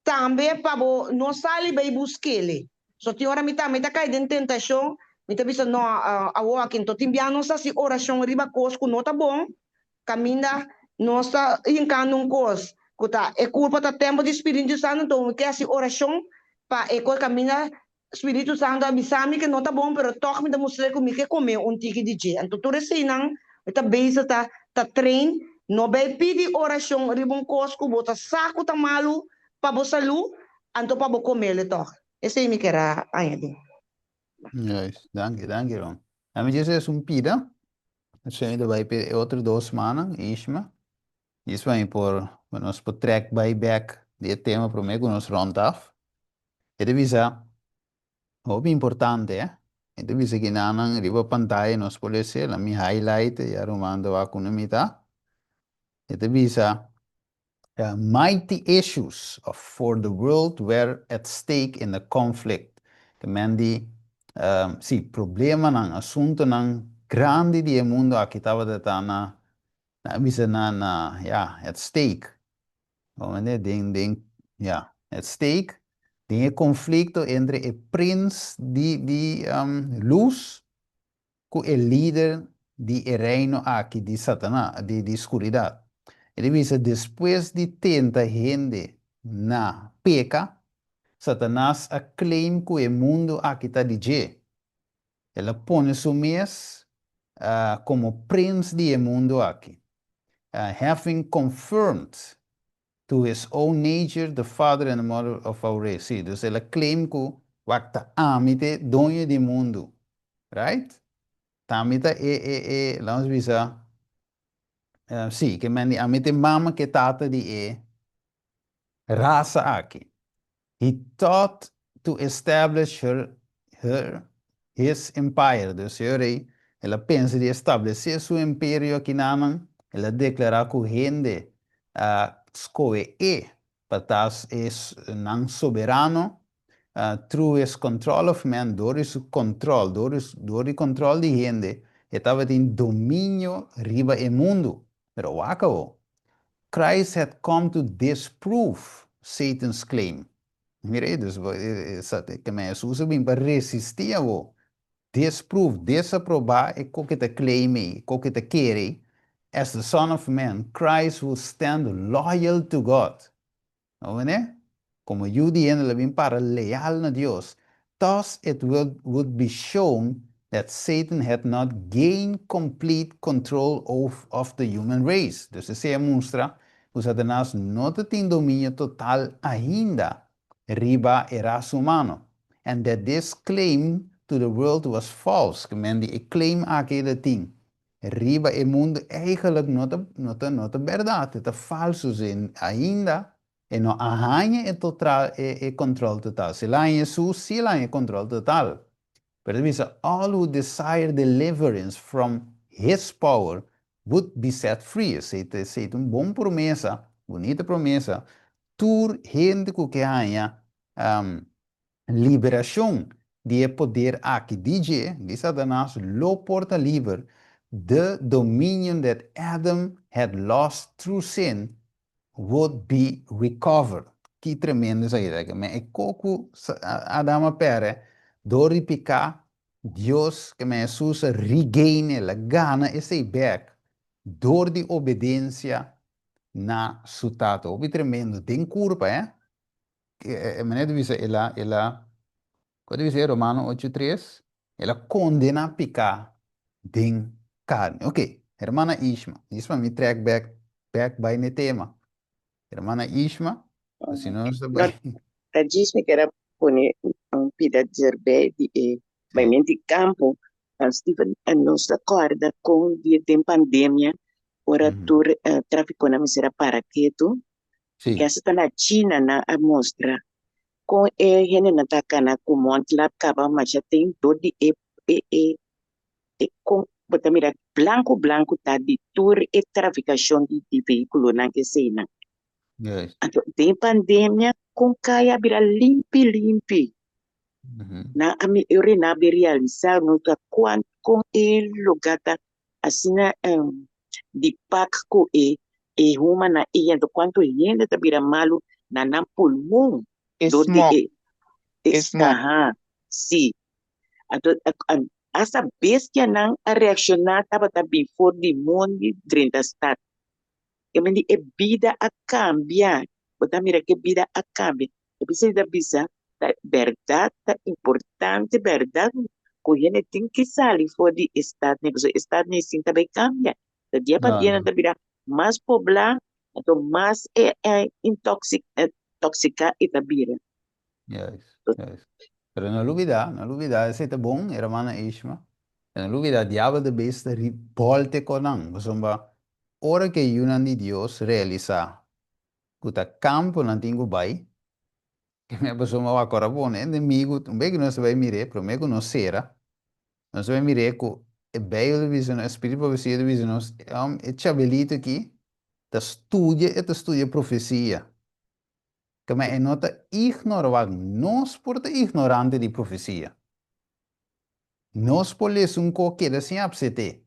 tambe pa bo no sali bai busk'el. So tin ora mi tambe ta kai den tentashon, mi ta bisa no awor aki anto tin bia nos ta hasi orashon riba kos ku no ta bon, Kaminda nos ta hinkando un kos ku ta e kurpa ta tèmpel di Spiritu Santu, anto mi ke hasi orashon pa e kos kaminda Spiritu Santu a bisa mi ke no ta bon, pero tòg mi ta mustr'é ku mi ke kome un tiki di dje. Anto tur eseinan mi ta bezig ta ta train, no bai pidi orashon riba un kos ku bo ta sa ku ta malu pa bo salú, anto pa bo komel tòg. Esei mi ker a añadí. Juist, danki, danki Ron. Ami djis es un pida. Esei ta bai p'e otro dos manan, Ishma. Djis pa mi por, pa nos por trek bai bek di e tema promé ku nos rond af. E ta bisa, hopi importante eh. E ta bisa kinanan riba pantaya nos por lese, la mi highlight e, ya ruman ta wak unda mi ta. E ta bisa, Mighty issues of for the world were at stake in the conflict. Ke men di, sí, problemanan, asuntonan grandi di e mundo aki tabata ta na, nan a bisa na, na, ya, at stake. Bo mende? Den, den, ya, at stake den e conflicto entre e prins di, di luz ku e lider di e reino aki di Satanas, di di skuridat. E ta bisa despues di tenta hende na peka, Satanas a claim ku e mundu aki ta di dje. El a pone su mes komo prins di e mundu aki, having confirmed To his own nature, the father and the mother of our race. Sí, dus el a claim ku wak ta ami ta e doño di mundu. Right? Ta ami ta e, e, e, laat ons bisa, sí, ke men di ami ta e mama ku e tata di e rasa aki. He thought to establish her, her, his empire. Dus e rei, el a pensa di establesé su imperio akinanan, el a deklará ku hende a skohe e pa ta e nan soberano, through his control of men, dor di su control, dor di, dor di control di hende, e tabatin dominio riba e mundu. Pero wak awo, Christ had come to disprove Satan's claim. Mira ei, dus ke men Hesus a bin pa resistí awor, disprove, desaprobá e ko ke ta claim ei, e ko ke ta kere ei, as the Son of Man, Christ will stand loyal to God. No mene? Komo Yu di hende lo bin para leal na Dios. Thus it will would be shown that Satan had not gained complete control of of the human race. Dus esei a mustra ku Satanas no ta tin dominio total ainda riba e ras humano, and that this claim to the world was false, ke men di e claim aki el a tin riba e mundu eigenlijk no ta no ta no ta bèrdat, e ta falsu, si ainda e no a haña e total e e control total. Si el a haña esu, si el a haña e control total. Pero e ta bisa, all who desire deliverance from his power would be set free. Esei ta esei ta un bon promesa, bunita promesa. Tur hende ku ke haña liberashon di e poder aki di dje, di Satanas, lo por ta liber. The dominion that Adam had lost through sin would be recovered. Ki tremendo esaki ta. Men e ko ku Adam a pèrdè dor di piká, Dios, ke men Hesus a regain, el a gana esei bèk dor di obedensia na su Tata. Hopi tremendo den kurpa, eh. E manera di bisa el a, el a, kua ta bisa e Romano ocho tres? El a kondená piká den karni. Ok, hermana Ishma, Ishma mi trèk bèk, bèk bai n'e tema. Hermana Ishma, asina nos ta bai. Ta djis mi kier a pone un pida djerbei di e baimenti kampo. Steven, nos ta kòrda kon di den pandemia ora tur trafikonan mester a para ketu. Kesa ta na China nan a mustra kon e hendenan ta kana ku mondlap kaba masha tin dor di e e e e kon bo ta mira blanku blanku ta di tur e trafikashon di di vehikulonan eseinan. Anto den pandemia kon kaya a bira limpi limpi. Nan a mi e ora nan a bin realisa no ta kuan kon e luga ta asina di pak ku e e huma na e hende kuantu hende ta bira malu na nan pulmon E dor di smog, e e smog. aha si anto asta bestianan a reakshoná tabata bin for di mondi drenta stat e mende e bida a kambia bo ta mira ke bida a kambia E bisa ta bisa ta bèrdat ta importante bèrdat ku hende tin ki sali for di e stat nei pasobra e stat nei sin ta bai kambia ta dia pa dia nan ta bira mas poblá anto mas e intoksiká e ta bira. Juist, juist. Pero no lubidá, no lubidá, esei ta bon, hermana Ishma. No lubidá, diabel ta bes ta ribolte kon nan, pasobra ora ku e yunan di Dios realisá ku ta kampo nan tin ku bai, e pasobra wak ora pone e enemigu, un bes ku nos ta bai mir'é, promé ku nos sera, nos ta bai mir'é ku e Beibel ta bisa nos, e spiritu di profesia ta bisa nos, e chabelito aki ta studia, e ta studia profesia. Keme e no ta ignora, wak nos por ta ignorante di profesia. Nos por lesa un ko keda sin apset'é.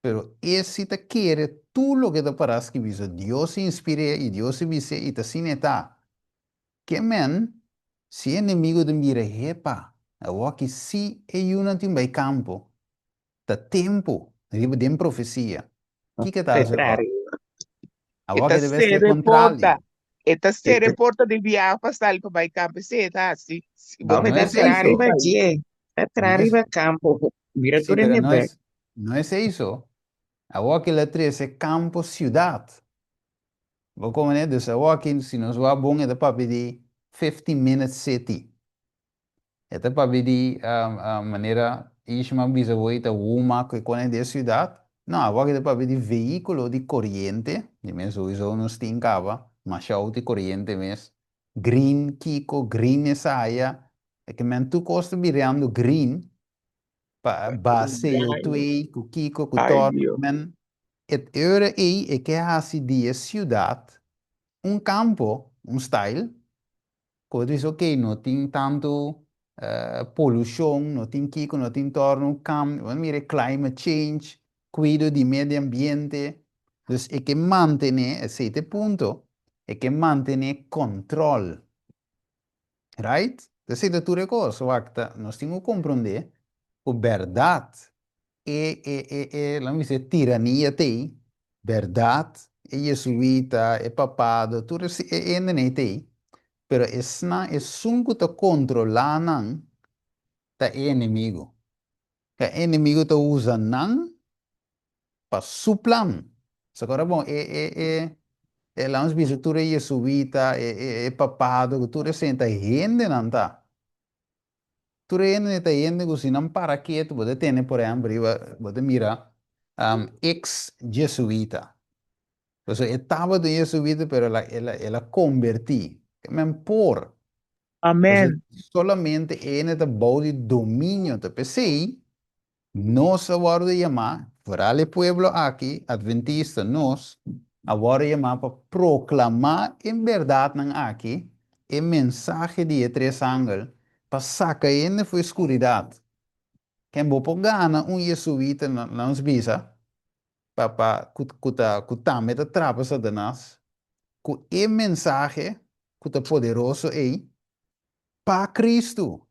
Pero e si ta kere tur loke ta pará skibí, so Dios a inspir'é i Dios a bis'é i ta asina e ta. Ke men, si e enemigo ta mira, Hepa, awoki si e yunan tin bai kampo, ta tempu riba den profesia. Kiko ta hasi awor? E Awor ta ke debe ser sere kontrali. porta. E ta sere porta di biaha pa sali pa bai kampo. Esei e ta hasi. Si bo No Ta es mete tra eiso. riba dje, ta tra No es, riba kampo. Mira sí, tur pero hende no bek. es, no es eiso. Awor ke el a trese kampo siudat. Bo komprende? Dus awor aki si nos wak bon e ta papia di 15 minute city. E ta papia di manera Ishma bisa bo ei ta huma ku e kone den siudat. No, awor aki ta papia di vehíkulo di koriente, di mes souiso nos tin kaba, masha outo di koriente mes. Green kiko, green esaya, e ke men tur kos ta birando green pa ba CO2 ku kiko ku Ay tòrno. Dios. Men e ora ei e ke hasi di e siudat un kampo, un style, Ku bo ta bisa ok no tin tantu polushon, no tin kiko, no tin torno, kam, bo mira e climate change, kuido di medio ambiente, dus e ke mantené, esei ta e punto, e ke mantené kòntròl. Right? Esei ta tur e kos. Wak, ta, nos tin ku komprondé ku bèrdat e, e, e, e, laat mi bisa, e tirania t'ei, bèrdat, e jesuita, e papado, tur e, e hendenan ei t'ei, pero esnan, esun ku ta kontrolá nan ta e enemigu. E enemigu ta usa nan pa su plan. So ora bon e e e e laat ons bisa tur e jesuita, e e e papado, ku tur esei ta hendenan ta. Tur e hende ta hende ku si nan para ketu bo ta tene por ehempel riba bo ta mira ex jesuita. Pasobra e tabata un jesuita pero el a el a el a kombertí. Ke men por. Amen. Solamente e hende ta bou di dominio ta p'esei nos a wòrdu yamá, foral e pueblo aki, adventista, nos a wòrdu yamá pa proklamá e bèrdatnan aki, e mensahe di e tres angel, pa saka hende for e skuridat. Ken bo por gana un jesuita, nos bisa, pa pa ku ku ta ku tambe ta trapa Satanas ku e mensahe ku ta poderoso ei pa Kristu.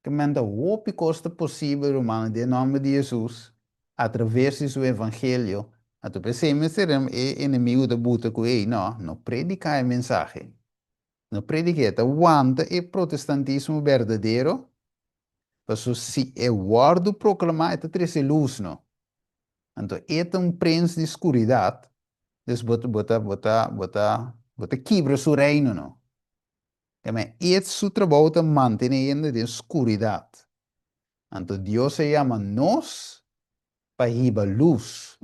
Ke men ta hopi kos ta posibel, rumannan, den nòmber di Hesus, atraves di su evangelio. Anto p'esei mester e enemigu ta buta ku ei, no, no prediká e mensahe. No predik'é, ta wanta e protestantismo berdadero, paso si e wòrdu proklamá e ta trese lus no. Anto e ta un prens di skuridat, dus bo ta bo ta bo ta bo ta bo ta kibra su reino no. Keme e su trabou ta mantené hende den skuridat. Anto Dios a yama nos pa hiba lus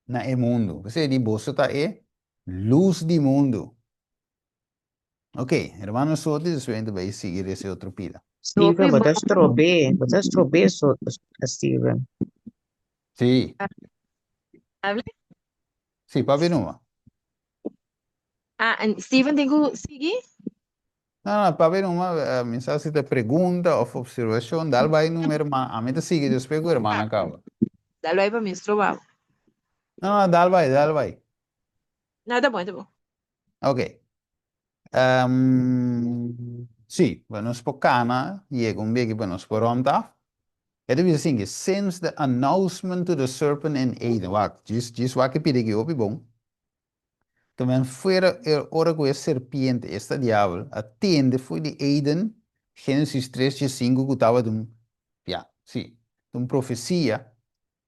na e mundu. P'esei di boso ta e lus di mundu. Ok, hermano Sotis, despues mi ta bai sigui resa e otro pida. Steven, bo ta strob'é, bo ta strob'é so, Steven. Sí. Hable? Sí, papia numa. Ah, en Steven tin ku sigui? No, no, papia numa, eh, mi sa si ta pregunta of observacion, dal bai numa hermana, a mi ta sigui despues ku hermana kaba. Dal bai pa mi stroba bo. No, no, dal bai, dal bai. No, ta bon, ta bon. Ok. Um, sí, pa nos por cana, yega un beki pa nos por rond af. E ta bisa asin ke, since the announcement to the serpent in Eden, wak, djis, djis wak e pidi aki hopi bon. Tomen fuera e ora ku e serpiente, esta diabel, a tende fo'i di Eden, Génesis tres diesinku, ku tabata un, ya, sí, un profesia,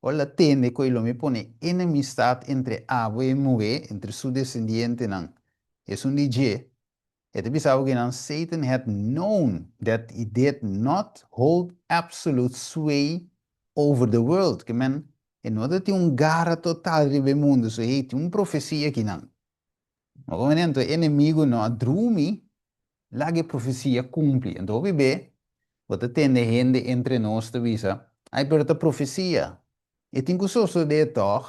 Ora el a tende ku e lo mi pone enemistat entre abo i e muhé, entre su desendientenan, esun di dje, e ta bisa bo ku nan Satan had known that he did not hold absolute sway over the world, ke men e no ta tin un gara total riba e mundu, so hey, tin un profesia akinan. Bo komprende? Anto e enemigu no a drumi laga e profesia kumpli. Anto hopi be bo ta tende hende entre nos ta bisa, Ai, pero ta profesia. E tin ku sosodé tòg.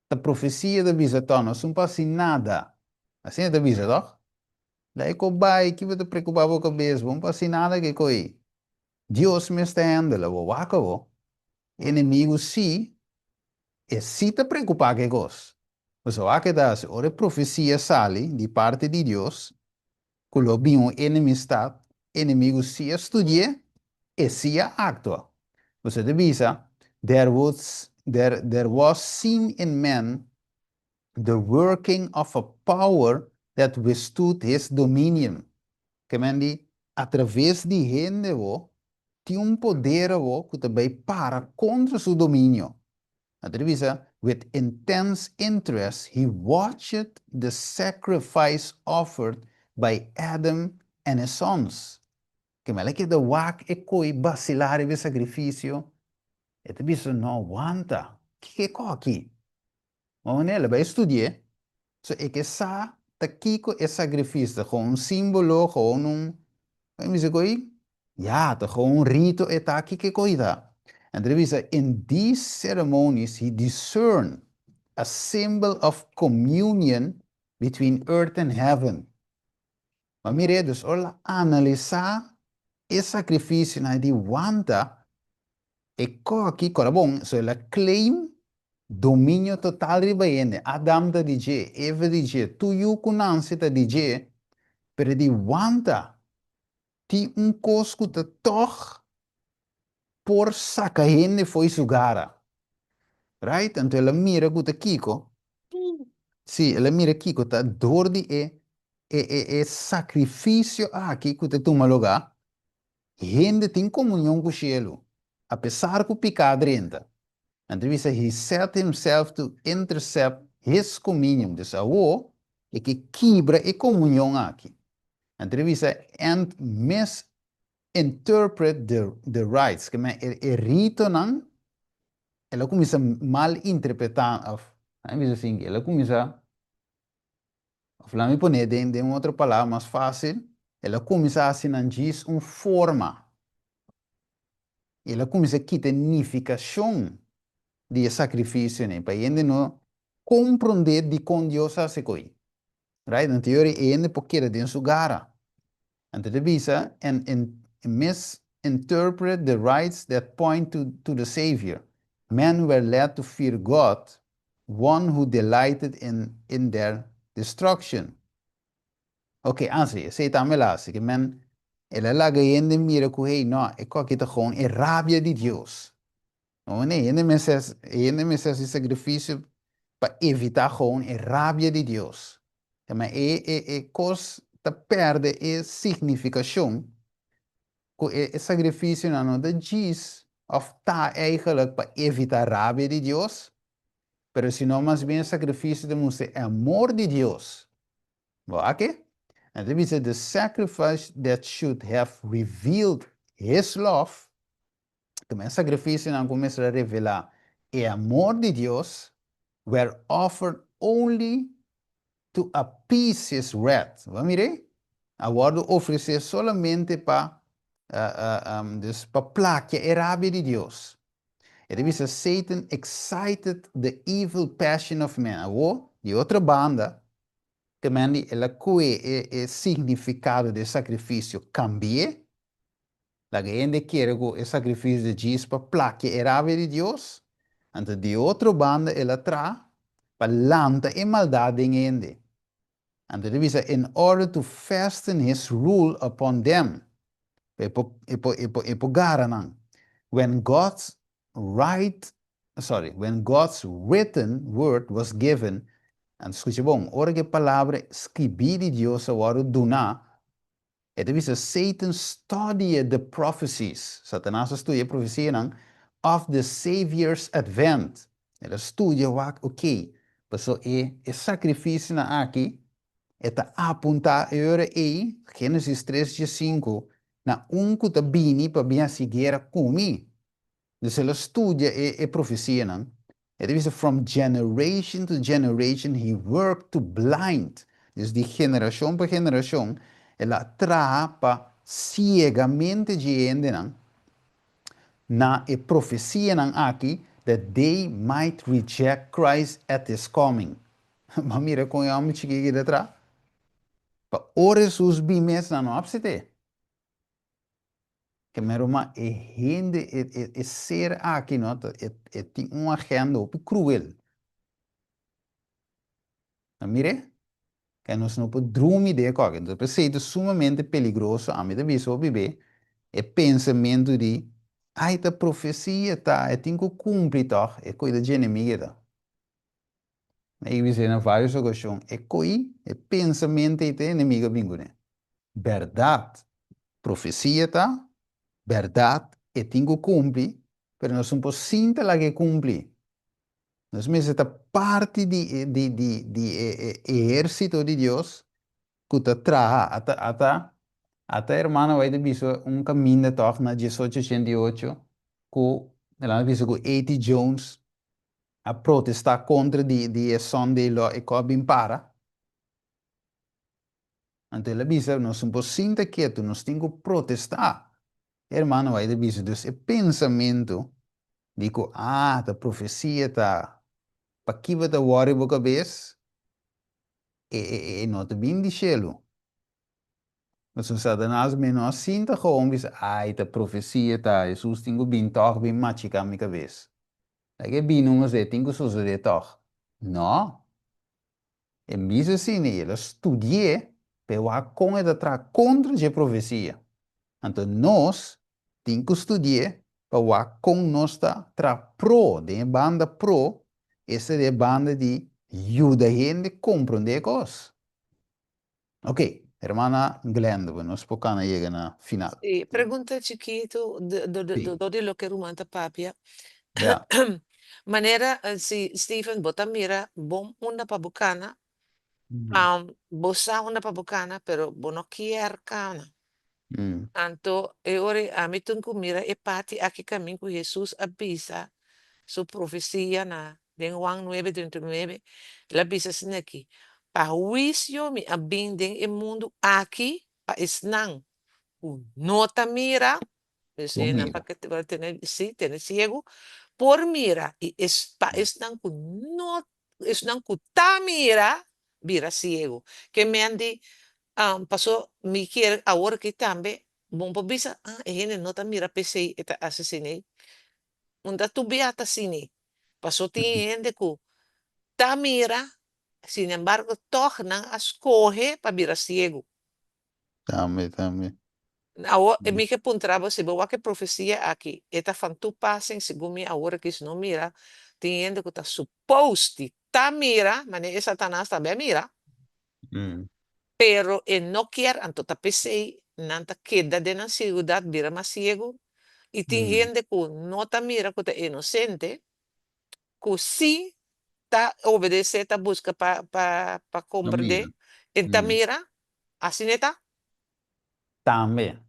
Ta profesia ta bisa tòg, nos un pa hasi nada. Asina e ta bisa tòg? Laga e ko bai, ki bo ta preokupá bo kabes? Bo no pa hasi nada ke ko ei. Dios mes ta handle, bo wak bo. E enemigu sí, e sí ta preokupá ku e kos. Pasobra wak e ta hasi, ora e profesia sali di parti di Dios, ku lo bin un enemistat, enemigu sí a studi'é, e sí a aktua. Pasobra e ta bisa, There was, there, there was seen in man the working of a power that withstood his dominion. Ke men di, atraves di hende bo, tin un poder awo ku ta bai para kontra su dominio. Nan ta bisa, With intense interest he watched the sacrifice offered by Adam and his sons. Ke men a keda wak e koi basilá riba e sakrifisio, e ta bisa, No, wanta, kiko e koki? Ma wanneer el a bai studi'é, so e ke sa ta kiko e sakrifisio ta, gewoon un símbolo, gewoon un, mi bisa ku ei, ya, ta gewoon un rito e ta, kiko e koi ta? Anto el a bisa, In these ceremonies he discerned a symbol of communion between earth and heaven. Ma mir'é, dus ora el a analisá e sakrifisionan, e di, Wanta, E koki, kora bon, so el a claim dominio total riba hende. Adam ta di dje, Eva di dje, tur yu ku nanse ta di dje. Pero e di wanta, tin un kos ku ta tòg por saka hende fo'i su gara. Right? Anto el a mira ku ta kiko? Sí, el a mira kiko ta dor di e e e e sakrifisio aki ku ta tuma lugá, hende tin komunion ku shelu, apesar ku piká drenta. Anto e bisa, He set himself to intercept his communion. Dus awor e ke kibra e komunion aki. Anto e bisa, and misinterpret the the rites. Ke men e e ritonan el a kuminsá malinterpretá òf, a mi bisa asin, el a kuminsá Of laat mi pone den den un otro palabra mas fácil, el a kuminsá hasi nan djis un forma. El a kuminsá kita e nifikashon di e sakrifisionan pa e hende no komprondé dikon Dios a hasi koi. Right? Anto yori e hende por keda den su gara. Anto ta bisa, and misinterpret the rites that point to to the Savior. Men were led to fear God, one who delighted in in their destruction. Ok, ansi, esei tambe el a hasi, ke men el a laga hende mira ku, hey, no, e koki ta gewoon e rabia di Dios. No, nee, hende mester hende mester hasi sakrifisio pa evitá gewoon e rabia di Dios. Ma e e e kos ta pèrdè e signifikashon ku e e sakrifisionan no ta djis òf ta eigentlik pa evitá rabia di Dios, pero sino mas bien e sakrifisio ta mustra e amor di Dios. Bo a ke? Nan ta bisa the sacrifice that should have revealed His love. Tuma e sacrificionan cu mester a revela e amor di Dios were offered only to appease his wrath. Bo a mira ei? A wordo ofrece solamente pa dus pa plakia e rabia di Dios. E ta bisa Satan excited the evil passion of man. Awor, di otro banda, te men di el a cue e significado di e sacrificio cambi'e. Laga hende kere ku e sakrifisio di djis pa plakia e rabia di Dios, anto di otro banda el a traha pa lanta e maldat den hende. Anto el a bisa, In order to fasten his rule upon them, pa e por, e por, e por, e por gara nan. When God's right, sorry, when God's written word was given, anto skucha bon, ora ku e palabra skibí di Dios a wòrdu duná, E ta bisa, Satan studied the prophecies, Satanas a studia e profesianan, of the Savior's advent. El a studia wak, ok, paso e e sakrifisionan aki, e ta apuntá e ora ei, Génesis tres diesinku, na un ku ta bini pa bin hasi guera ku mi. Dus el a studia e e profesianan. E ta bisa from generation to generation he worked to blind. Dus di generashon pa generashon el a traha pa siega mente dje hendenan na e profesianan aki that they might reject Christ at his coming. Bo a mira kon e hòmber chikí aki ta traha? Pa ora Hesus bin mes nan no a apsit'é. Ke men ruman e hende e e e ser aki no ta e e tin un agenda hopi cruel. Ta mir'é? Ke nos no por drumi den e kòke. Entonces p'esei ta sumamente peligroso, ami ta bisa hopi be, e pensamentu di ai ta profesia ta, e tin ku kumpli tòg, e koe ta dje enemigu e ta. Mi a bisa na varios ocasion, e coi, e pensamente ei ta e enemigo a bin cune. Berdad, profecia ta, berdad, e tin cu cumpli, pero nos no por sinta laga e cumpli. Nos mester ta parti di e, di, di, di e, e ehercito di Dios cu ta traha. Ata, ata, ata hermano bay ta bisa un caminda toch na diesocho ochenta i ocho cu, el a bisa cu A.T. Jones a protestá kontra di di e Sunday Law e kò bin para. Anto el a bisa, nos no por sinta ketu, nos tin ku protestá. E hermano White a bisa, dus e pensamentu di ku, ah, ta profesia ta, paki bo ta wòri bo kabes, e e e no ta bin di shelu. Pasobra Satanas mi no a sinta gewoon bisa, ai, ta profesia ta, Hesus tin ku bin tòg bin machiká mi kabes. Like e bini un ose tin ku sosodé tòg. No. E bisa asina i el a studi'é. pa e wak kon e ta traha kontra dje profesia. Anto nos tin ku studi'é pa wak kon nos ta traha pro, den e banda pro, esta di e banda di yuda hende komprondé e kos. Ok, hermana Glenda, bo nos por kana yega na final. Sí, pregunta chikitu dor di loke ruman ta papia. Ja. Manera si Steven bo ta mira bon unda pa bo kana, bo sa unda pa bo kana pero bo no kier kana. Anto e ora ei ami tin ku mira e parti aki kamin ku Hesus a bisa su profesia na den Juan nuebe treinta i nuebe, el a bisa asina aki, Pa huisio mi a bin den e mundu aki pa esnan ku no ta mira, Por esnan mira. pa tene si tene siegu, por mira i es pa esnan ku no esnan ku ta mira bira siegu. Ke men di Paso mi kier awor aki tambe bon por bisa ah e hende no ta mira p'esei e ta hasi asina unda tur bia ta asina paso tin hende ku ta mira sin embargo tog nan a skohe pa bira siegu. Tambe tambe. Awor mi ke puntra bo si bo wak e profesia aki e ta van toepassing segun mi awor aki si no mira tin hende ku ta supose di ta mira manera e satanas tambe a mira Pero e no kier, anto ta p'esei nan ta keda den nan siegudat bira mas siegu, i tin hende ku no ta mira ku ta inosente, ku si ta obedesé, ta buska pa pa pa komprendé, e ta mira, asina e ta. Tambe.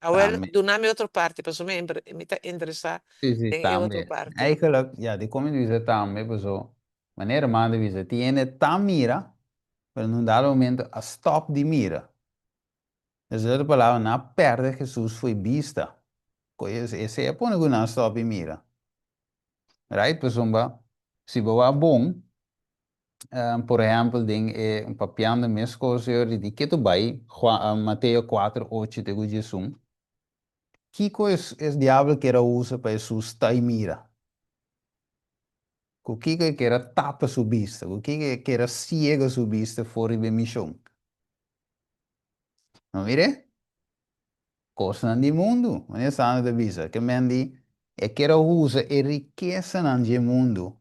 Awel, Tambe. duna mi otro parti, pasobra mi mi ta interesá Sí, sí, den e otro tambe. parti. Eigenlijk, ja, dikon mi ta bisa tambe, pasobra manera hermano ta bisa, tin hende ta mira, pero na un dado momento a stòp di mira. Dus den otro palabra, nan a pèrdè Hesus fo'i bista. Ku esei a pone ku nan a stòp di mira. Right? Pasobra si bo wak bon, Por ehèmpel, den e papiando meskos e ora di ke tu bai, Mateo kuater, ocho te ku diesun, kiko es es diabel kier a usa pa Hesus ta i mira? Ku kiko e kier a tapa su bista? Ku kiko e kier a siega su bista for riba e mishon? No mir'é? Kosnan di mundu, manera Sandra ta bisa, ke men di e kier a usa e rikesanan dje mundu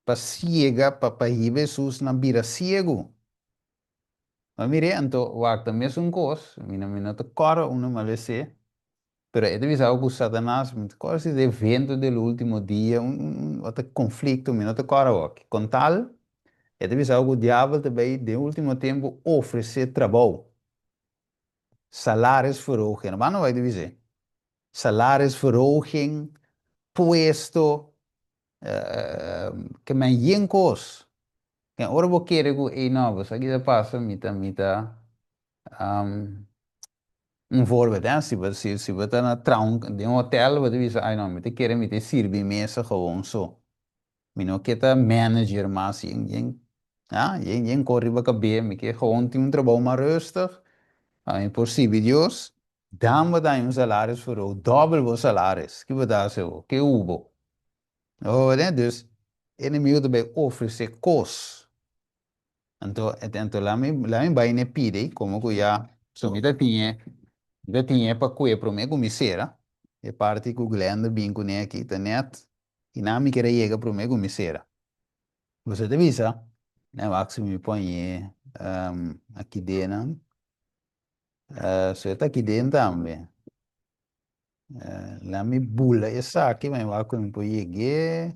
pa siega pa pa hiba Hesus na bira siegu. Ma mir'é anto wak ta mesun kos, mi no mi no ta kòrda unda mi a les'é, pero e ta bisa ku Satanas, mi ta kòrda si ta evento del ultimo dia, un un un ota konflikto, mi no ta kòrda awor. Kon tal, e ta bisa ku diabel ta bai den ultimo tempu ofresé trabou, salarisverhoging, hermano bai ta bis'é, salarisverhoging, puesto, Ke men yen kos. Ken ora bo kere ku ey no, bo sa ki ta pasa, mi ta, mi ta, un voorbeeld hè, si bo, si, si bo ta na traha un, den un hotel, bo ta bisa, ay no, mi ta kere mi ta sirbi mesa gewoon so. Mi no ke ta manager mas, yen, yen, ah, yen, yen kos riba kabe, mi ke gewoon tin un trabou mas rustig, pa mi por sirbi Dios. Dan bo ta haña un salaris furou, dòbel bo salaris. Ki bo ta hasi awor? Ke hubo? Bo wak Dus, e enemigo ta bai ofresé kos. Anto, anto laat mi, laat mi bai n'e pidi, komo ku ya, so mi ta tin e, mi ta tin e pa kue promé ku mi sera. E parti ku Glenda bin kuné aki ta nèt, i nan mi kere yega promé ku mi sera. Boso ta bisa, nan wak si mi pon e aki den nan. So e ta aki den tambe. Laat mi bula esaki, ma mi wak ku mi por yeg'é.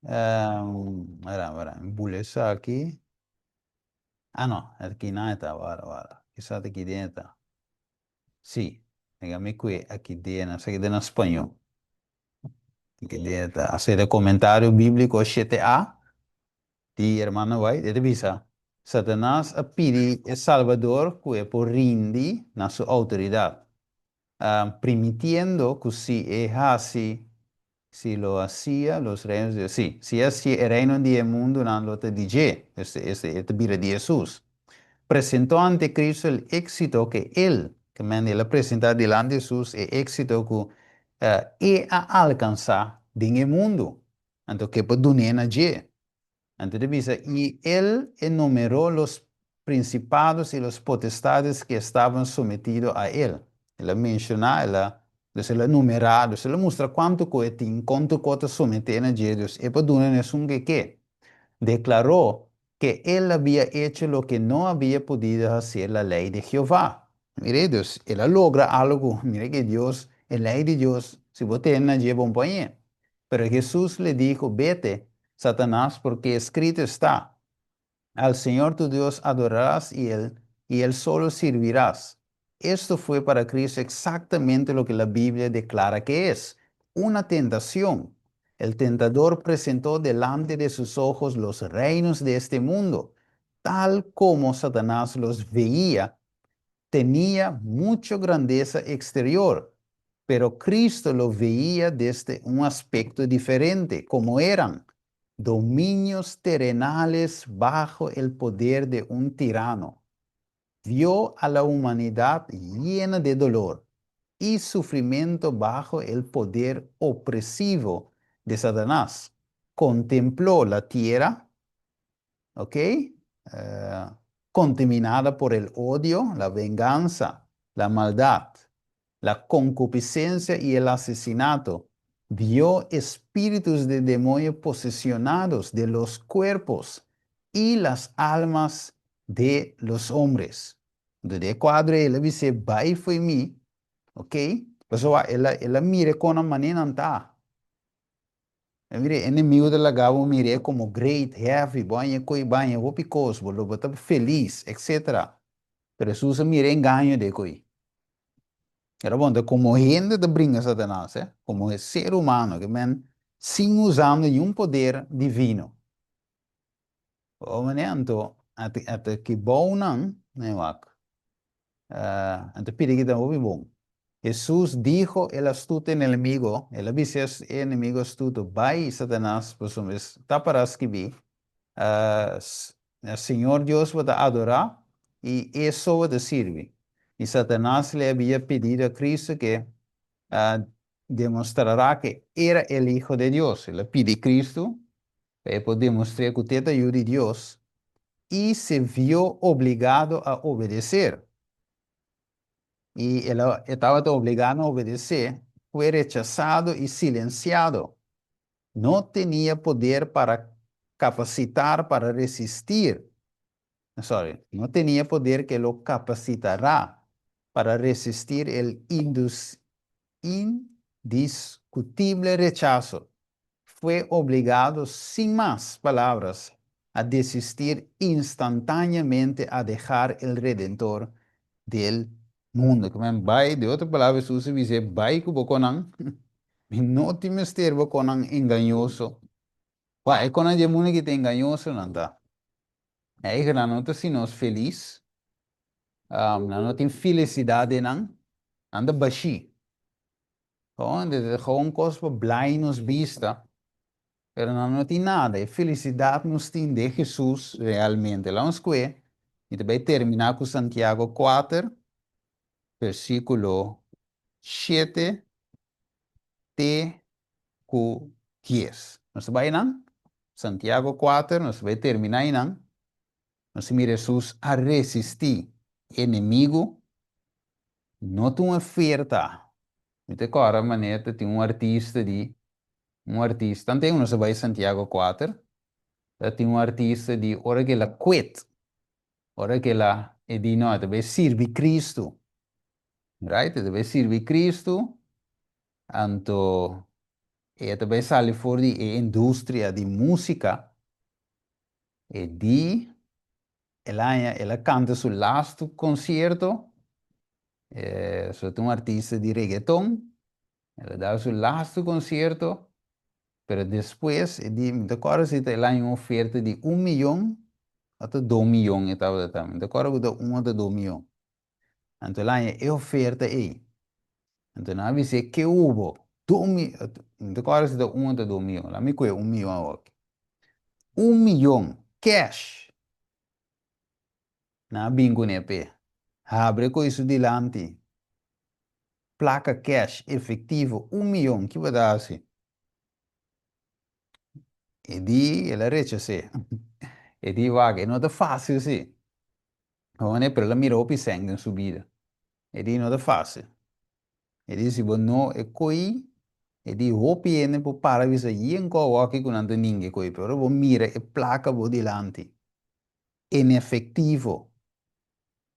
Wara, wara, mi bula esaki. Ah no, aki nan e ta, wara, wara. Kisas aki den e ta. Si, laga mi kue aki den, esaki ta na spañó. Aki den e ta. Asina ta komentario bíbliko shete A. Di hermano White, e ta bisa, Satanas a pidi e Salbador ku e por rindi na su outoridat, primitiendo ku si e hasi, si lo hasia, los reinos de, si, si e hasia e reino di e mundunan lo ta di dje, este, este, e ta bira di Hesus. Presentó ante Cristo el éxito ke el, ke men el a presentá dilanti Hesus e éxito ku e a alkansá den e mundu. Anto ke por dun'é na dje. Anto ta bisa, I el enumeró los. principados y los potestades que estaban sometidos a él. El a menciona, el a, dus el a numera, dus el a mustra cuanto cu e tin, cuanto cu ta somete na dje, dus e por duna na esun cu e ke. Declaró que él había hecho lo que no había podido hacer la ley de Jehová. Mire, dus el a logra algo, mire que Dios, e ley di Dios, si bo tene na dje, bon poñe. Pero Jesús le dijo, Vete, Satanás, porque escrito está, Al Señor tu Dios adorarás y él, y él solo servirás. Esto fue para Cristo exactamente lo que la Biblia declara que es, una tentación. El tentador presentó delante de sus ojos los reinos de este mundo, tal como Satanás los veía. Tenía mucha grandeza exterior, pero Cristo lo veía desde un aspecto diferente, como eran dominios terrenales bajo el poder de un tirano. Vio a la humanidad llena de dolor y sufrimiento bajo el poder opresivo de Satanás. Contempló la tierra, ¿ok? Contaminada por el odio, la venganza, la maldad, la concupiscencia y el asesinato. Vio espíritus de demonio posesionados de los cuerpos y las almas de los hombres. Den e kuadro el a bis'é, Bai fo'i mi, ok? Pasobra el a, el a mira kon nan manera nan ta. Mira, e enemigo ta laga bo mir'é komo great, heavy, bo haña koi, bo haña hopi kos, bo lo bo ta felis, etcetera. Pero Hesus a mira e engaño di e koi. Era bon, ta komo hende ta bringa Satanas, eh, komo e ser humano, ke men sin usando niun poder divino. Bo manera anto, ata ki bounan, nee wak, anto pidi ki ta hopi bon. Hesus dijo el astuto enemigo, el a bisa e enemigo astuto, Bai, Satanas, pasobra ta para skibí, Señor Dios bo ta adorá i E so bo ta sirbi. I Satanas le había pedido a Cristo ke demostrará ke era el Hijo de Dios. El a pidi Cristo pa e por demostr'é ku te ta Yu di Dios i se vio obligado a obedecer. I el a e tabata obligá na obedesé, fue rechasado i silensiado. No tenia poder para capacitar para resistir, sorry, no tenia poder que lo capacitará para resistir el indiscutible rechazo. Fue obligado sin mas palabras a desistir instantáneamente a dejar el Redentor del mundo. Ke men bai, de otro palabra Hesus a bis'é, bai ku bo konan, mi no tin mester bo konan engañoso. Wak, e konan di e mundo aki ta engañoso nan ta. Eigen nan no ta hasi nos felis, nan no tin felisidat den nan, nan ta bashí. Gewoon kos pa blai nos bista, pero nan no tin nada. E felisidat nos tin den Hesus realmente. Laga nos kue, mi ta bai terminá ku Santiago kuater, versíkulo shete te ku dies. Nos ta bai einan? Santiago kuater, nos ta bai terminá einan. Nos ta mira Hesus a resistí e enemigu. No ta un oferta. Mi ta kòrda manera ta tin un artista di, un artista, tantu nos a bai Santiago kuater, ta tin un artista di ora ku el a kwet, ora ku el a, e di no, e ta bai sirbi Cristo, right, e ta bai sirbi Cristo, anto e ta bai sali for di e industria di músika, e di El aña el a canta su lastu concierto, so ta un artista di reggaeton, el a dal su lastu concierto, pero despues e di, mi ta acorda si ta el aña un oferta di un miyon o ta dos miyon e tabata ta, mi ta acorda cu ta un o ta dos miyon. Anto el aña e oferta ey, anto nan a bis'é ke hubo? Dos mi, mi ta acorda si ta un o ta dos miyon, laat mi coge un miyon awor. Un miyon cash nan a bin kuné p'e. Habre koe su dilanti plaka cash efectivo un miyon ki bo ta hasi? E di el a rechas'é. E di wak e no ta fácil si. Hone, pero el a mira hopi sèn den su bida. E di no ta fásil. E di si bo no e koi, e di hopi hende por para bisa yen ku awoki ku nan ta ninga e koi, pero ora bo mira e plaka bo dilanti en efektivo,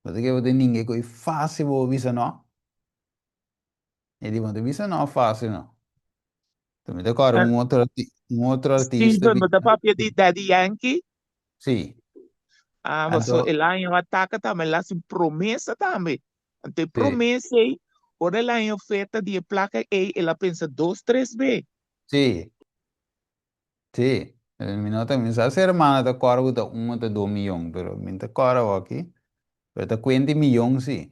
bo ta kere bo ta ninga e koi fásil bo bisa no? E di bo no ta bisa no fásil no. Mi ta kòrda un otro un otro artista Steven, bo ta papia di Daddy Yankee? Sí. Ah, paso Anto el a haña un ataka tambe, el a hasi un promesa tambe. Anto e sí. promesa ei, ora el a haña oferta di e plaka ei, el a pensa dos, tres be. Sí. Sí. Mi no ta, mi sa si hermana ta kòrda ku ta un o ta dos miyon, pero mi no ta kòrda awor aki. Pero ta kuenta e miyon sí.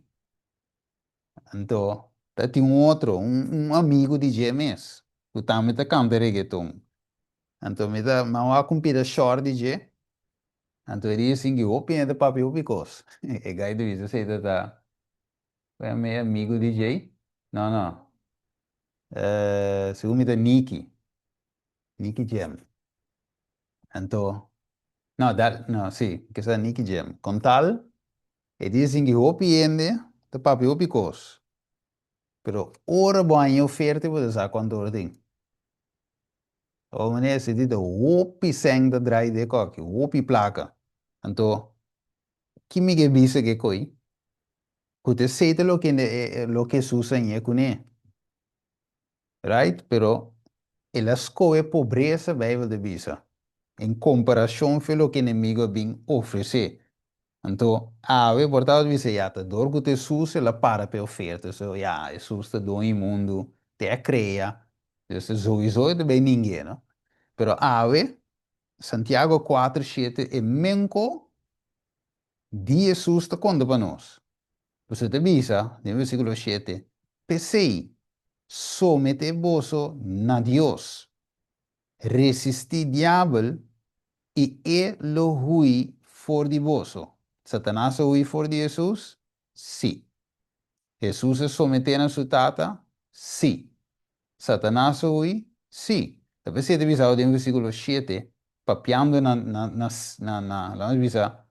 Anto ta tin un otro, un un amigu di dje mes, ku tambe ta kanta reggaeton. Anto mi ta, mi a wak un pida short di dje, anto e di sinti hopi hende ta papia hopi kos. E gai ta bisa esei ta ta, ku e mi amigu di dje? No, no, segun mi ta Nicky, Nicky Jam. Anto, no, dat, no, si, kisa Nicky Jam. Kon tal, E di esei ki hopi hende ta papia hopi kos, pero ora bo haña e oferta bo ta sa kuantu ora tin. Awor manera esei di ta hopi sèn ta drai den e kòki, hopi plaka. Anto ki mi ke bisa ke koi? Ku ta esei ta loke loke Hesus a hañ'é kuné. Right? Pero el a skohe pobresa, Bijbel ta bisa, en komparashon fe loke enemigo a bin ofresé. Anto, awe por tabata bisa, ya, ta dor ku ta Hesus el a para pa e oferta. So, ya, Hesus ta doño di mundu, te a krea, dus souiso e ta bay ningu'e, no? Pero awe, Santiago 4, 7, e menko di Hesus ta konta pa nos. Boso ta bisa den versíkulo 7, P'esei, someté boso na Dios. Resistí Diabel, i e lo hui for di boso. Satanas a hui for di Hesus? Sí. Hesus a someté na su Tata? Sí. Satanas a hui? Sí. Ta p'esei ta bisa den versíkulo 7, papiando na, na, na, na, na, laga nos bisa,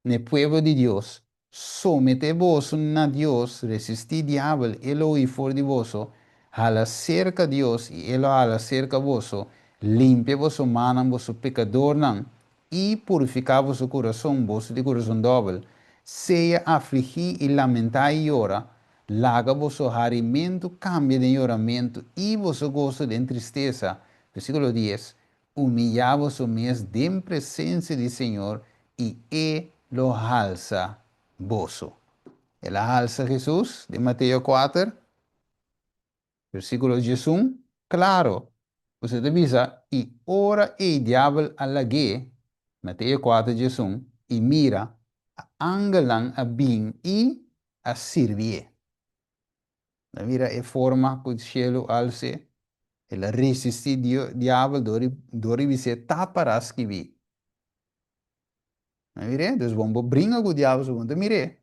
N'e pueblo di Dios, Someté boso na Dios, resistí diabel, e lo hui for di boso, hala serka Dios i e lo hala serka boso, limpia boso mannan, boso pekadornan, i purifiká boso kurason, boso di kurason dòbel. Sea afligí i lamentá i yora, laga boso harimentu kambia den yoramentu i boso goso den tristesa. Versíkulo dies, Humiyá boso mes den presensia di Señor i E lo halsa boso. El a halsa Hesus den Mateo 4, versíkulo 11, klaro. Boso ta bisa, I ora ei diabel a lag'é, Mateo 4, 11, i mira, angelnan a bin i a sirbié. Na mira e forma ku shelu als'é, el a resistí diabel dor di dor di bis'é ta pará skibí. Na mir'é? Dus bon bo bringa ku diabel so bon ta mir'é.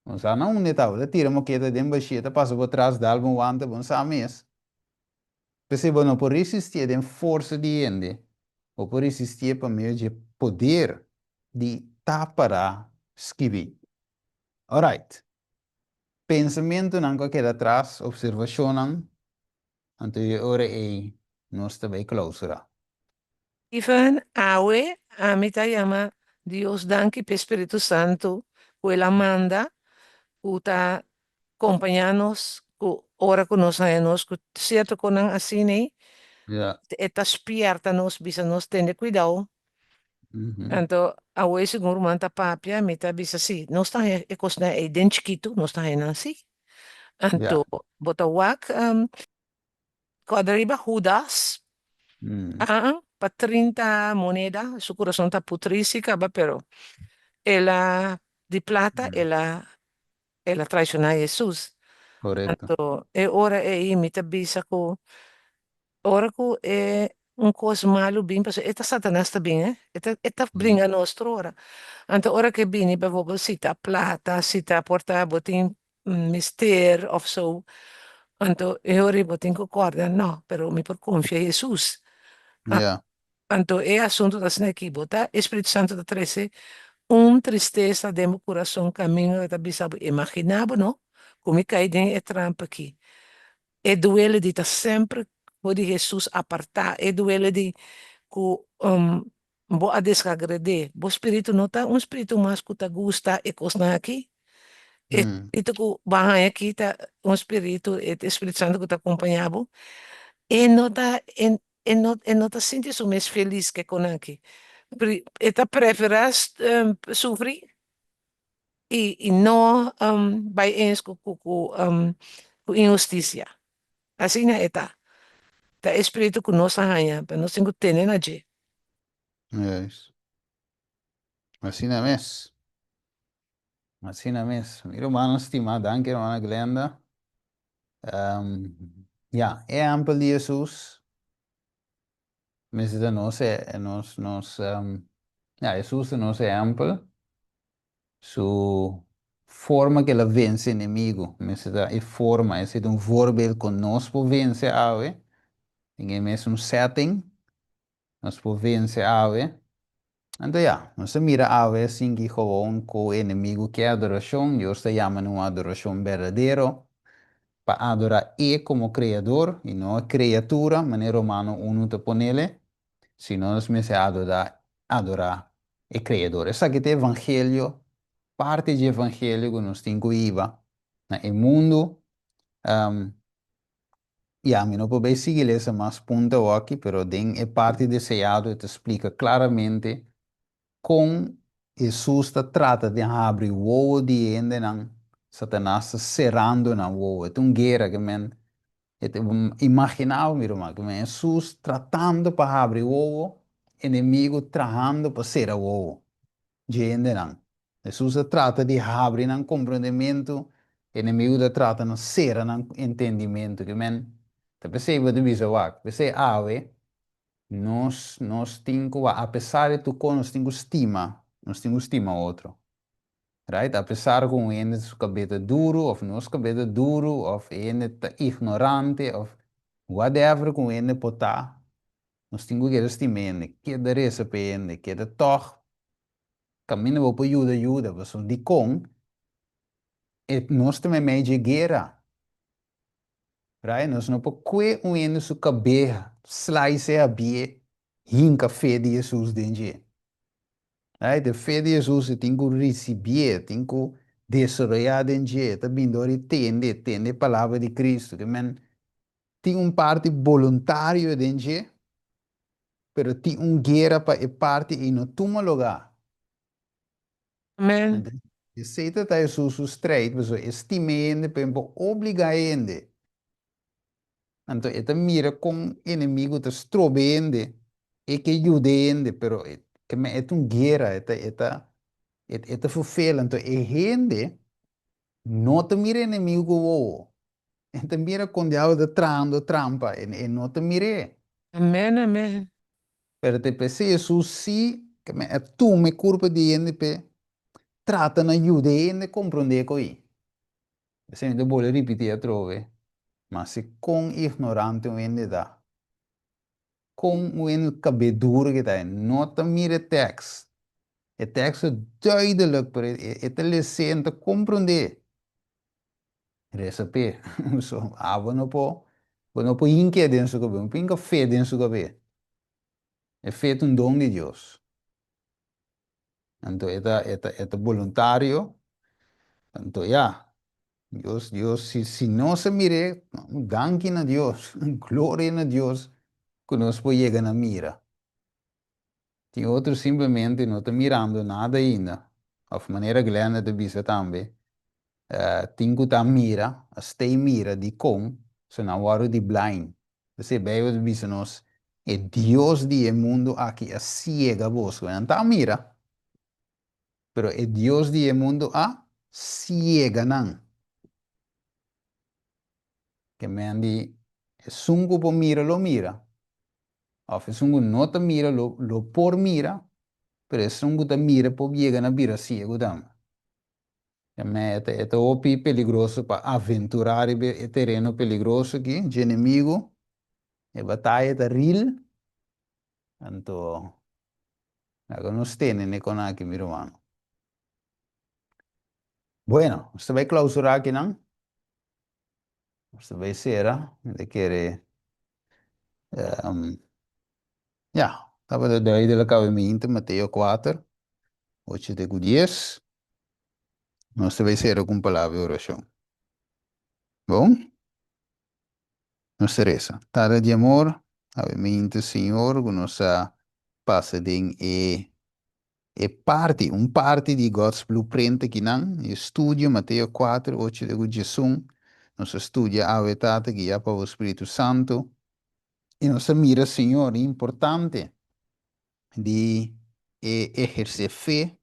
Bon sa na unda e ta, bo ta tira moketa den bashí, e ta pasa bo tras dal bo wanta, bon sa mes. P'esei bo no por resistié den forsa di hende, bo por resistié pa medio dje poder di ta pará skibí. Alright. Pensamentunan ku a keda atras, opservashonnan, anto e ora ei nos ta bai klausurá. Steven, Awe ami ta yama Dios danki p'e Spiritu Santu ku el a manda ku ta kompañá nos ku ora ku nos haña nos ku sierto konan asina ei, e ta spièrta nos, bisa nos tende kuidou. Anto awe segun ruman ta papia mi ta bisa si nos ta haña e kosnan ei den chikitu nos ta haña nan si. Anto bo ta wak kòrda riba Hudas pa 30 moneda su kurason ta putrí si kaba pero el a di plata el a el a traishoná Hesus. Anto e ora ei mi ta bisa ku Ora ku e un kos malu bin, pasobra e ta Satanas ta bin, eh. E ta, e ta bringa nos tur ora. Anto ora ku e bini, bijvoorbeeld si ta plata, si ta por ta bo tin mester of so, anto e ora ei bo tin ku kòrda, no, pero mi por konfia Hesus. Anto e asuntu ta asina aki, bo ta, e Spiritu Santu ta trese. Un tristesa den bo kurason kaminda ta bisa bo, Imaginá bo no ku mi kai den e trampa aki. E duele di ta semper for di Hesus apartá, e duele di ku bo a desagrad'é. Bo spiritu no ta un spiritu mas ku ta gusta e kosnan aki. E spiritu ku bo a haña aki ta un spiritu, e Spiritu Santu ku ta kompañá bo. E no ta E no, e no ta sinti su mes felis ke kon aki. Pri, e ta preferá sufri i, i no bai eens ku, ku, ku, ku inhustisia. Asina e ta. Ta e spiritu ku nos a haña, pero nos tin ku tene na dje. Juist. Asina mes. Asina mes. Mi rumannan stimá, danki hermana Glenda. Ya, e ehempel di Hesus mester ta nos, nos, nos, ya, Hesus ta nos ehempel. Su forma ku el a vense enemigu mester ta e forma, esei ta un voorbeeld ku nos por vense awe den e mesun setting. Nos por vense awe. Anto ya, nos ta mira awe sinki gewoon ku enemigu ke adorashon, Dios ta yama na un adorashon berdadero, pa adorá E komo Kreador i no e kreatura, manera Romano unu ta ponele, sino nos mester adorá adorá e Kreador. Esaki ta e evangelio, parti dje evangelio ku nos tin ku hiba na e mundu. Ya, mi no por bay sigui lesa mas punto awoki, pero den e parti deseado e ta splica claramente con Hesus ta trata di habri wowo di e hendenan, Satanas ta cerando nan wowo. E ta un guera ke men, e ta imagina bo mi ruman, ke men Hesus tratando pa habri wowo, enemigo trahando pa cera wowo dje hendenan. Hesus a trata di habri nan komprendementu, enemigu ta trata na sera nan entendimentu. Ke men ta p'esei bo ta bisa wak, p'esei awe nos nos tin ku wak, apesar di tur kos nos tin ku stima, nos tin ku stima otro. Right? Apesar ku un hende su kabes ta duru òf nos kabes ta duru òf e hende ta ignorante òf whatever ku un hende por ta, nos tin ku keda stima e hende, keda resa pa e hende, keda tòg Kaminda bo por yuda, yuda, pasobra dikon e nos ta meimei dje guera. Right? Nos no por kue un hende su kabeha, slice e habié, hinka fe di Hesus den dje. Right? E fe di Hesus e tin ku risibié, tin ku desaroyá den dje, e ta bin dor di tende, tende e palabra di Kristu. Ke men tin un parti boluntario den dje, pero tin un guera pa e parti ei no tuma lugá. Amen. Esei ta ta Hesus su strijd, pasobra e stima e hende, pero e no por obligá e hende. Anto e ta mira kon enemigu ta stroba e hende, e ke yuda e hende, pero e e ta un guera, e ta e ta e ta vervel. Anto e hende no ta mira enemigu ku wowo, E ta mira kon diabel ta trahando trampa, e no ta mir'é. Amen, amen. Pero te p'esei Hesus sí ke men a tuma e kurpa di hende p'e trata na yuda e hende komprondé ko'i. P'esei mi ta bolbe ripití atrobe, ma si kon ignorante un hende ta, kon un hende kab'é duru ke ta, e no ta mira e tèks. E tèks ta duidelik, pero e ta les'é, e no ta komprondé. Resa p'e. So, abo no por, bo no por hink'é den su kabes, bo no por hinka fe den su kabes. E fe ta un don di Dios. Anto e ta, e ta, e ta boluntario. Anto ya, Dios, Dios, si, si nos a mir'é, danki na Dios, gloria na Dios ku nos por yega na mira. Tin otro simplemente no ta mirando nada ainda. Of manera Glenda ta bisa tambe, tin ku ta mira, a stay mira dikon so nan wòrdu di blind. P'esei Beibel ta bisa nos, e dios di e mundu aki a siega boso. Nan ta mira, pero e dios di e mundu a siega nan. Ke men di, esun ku por mira lo mira, Of esun ku no ta mira lo lo por mira, pero esun ku ta mira por yega na bira siegu tambe. Tambe e ta e ta hopi peligroso pa aventurá riba e tereno peligroso aki dje enemigu. E bataya ta ril, anto laga nos tene ne kon aki mi rumannan. Bueno, nos ta bai clausura akinan. Nos ta bai sera. Mi ta kere, ya, tabata duidelijk awe minta, Mateo kuater, ocho te ku dies. Nos ta bai sera ku un palabra di orashon. Bon? Nos ta resa. Tata di amor, awe minta, Señor, ku nos a pasa den e E parti, un parti di God's Blueprint akinan, e studio Mateo kuater, ocho te ku diesun, nos a studia awe Tata guiá pa bo Spiritu Santu, i nos a mira Señor e importante di e ehersé fe,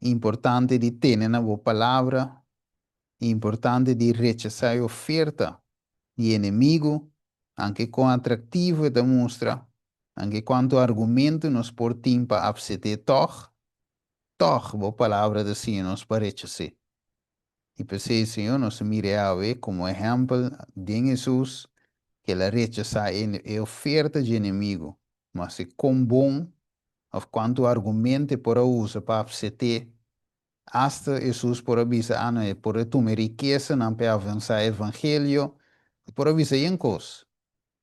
importante di tene na bo palabra, importante di rechasá e oferta di enemigu, anke kon atraktivo e ta mustra, anke kuantu argumentu nos por tin pa apset'é tòg, tòg bo Palabra ta siña nos pa rechas'é. I p'esei, Señor, nos ta mira e awe komo ehèmpel den Hesus, ku el a rechasá e oferta dje enemigu, maske kon bon òf kuantu argumentu e por a usa pa apset'é. Asta Hesus por a bisa Ana e por a tuma e rikesanan pa e avansá e evangelio, e por a bisa yen kos,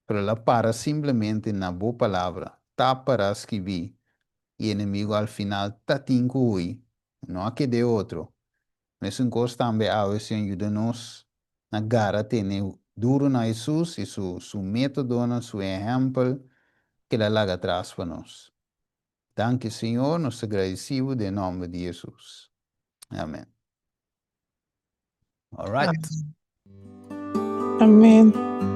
pero el a para simplemente na bo palabra, ta pará skibí, i enemigo al final ta tin ku hui, no a ked'é otro. Mesun kos tambe awe Señor yuda nos na gara tene duru na Hesus i su su metodonan, su ehèmpel ku el a laga atras pa nos. Danki Señor, nos ta gradeci bo den nomber di Jesus. Amen. All right. Amen.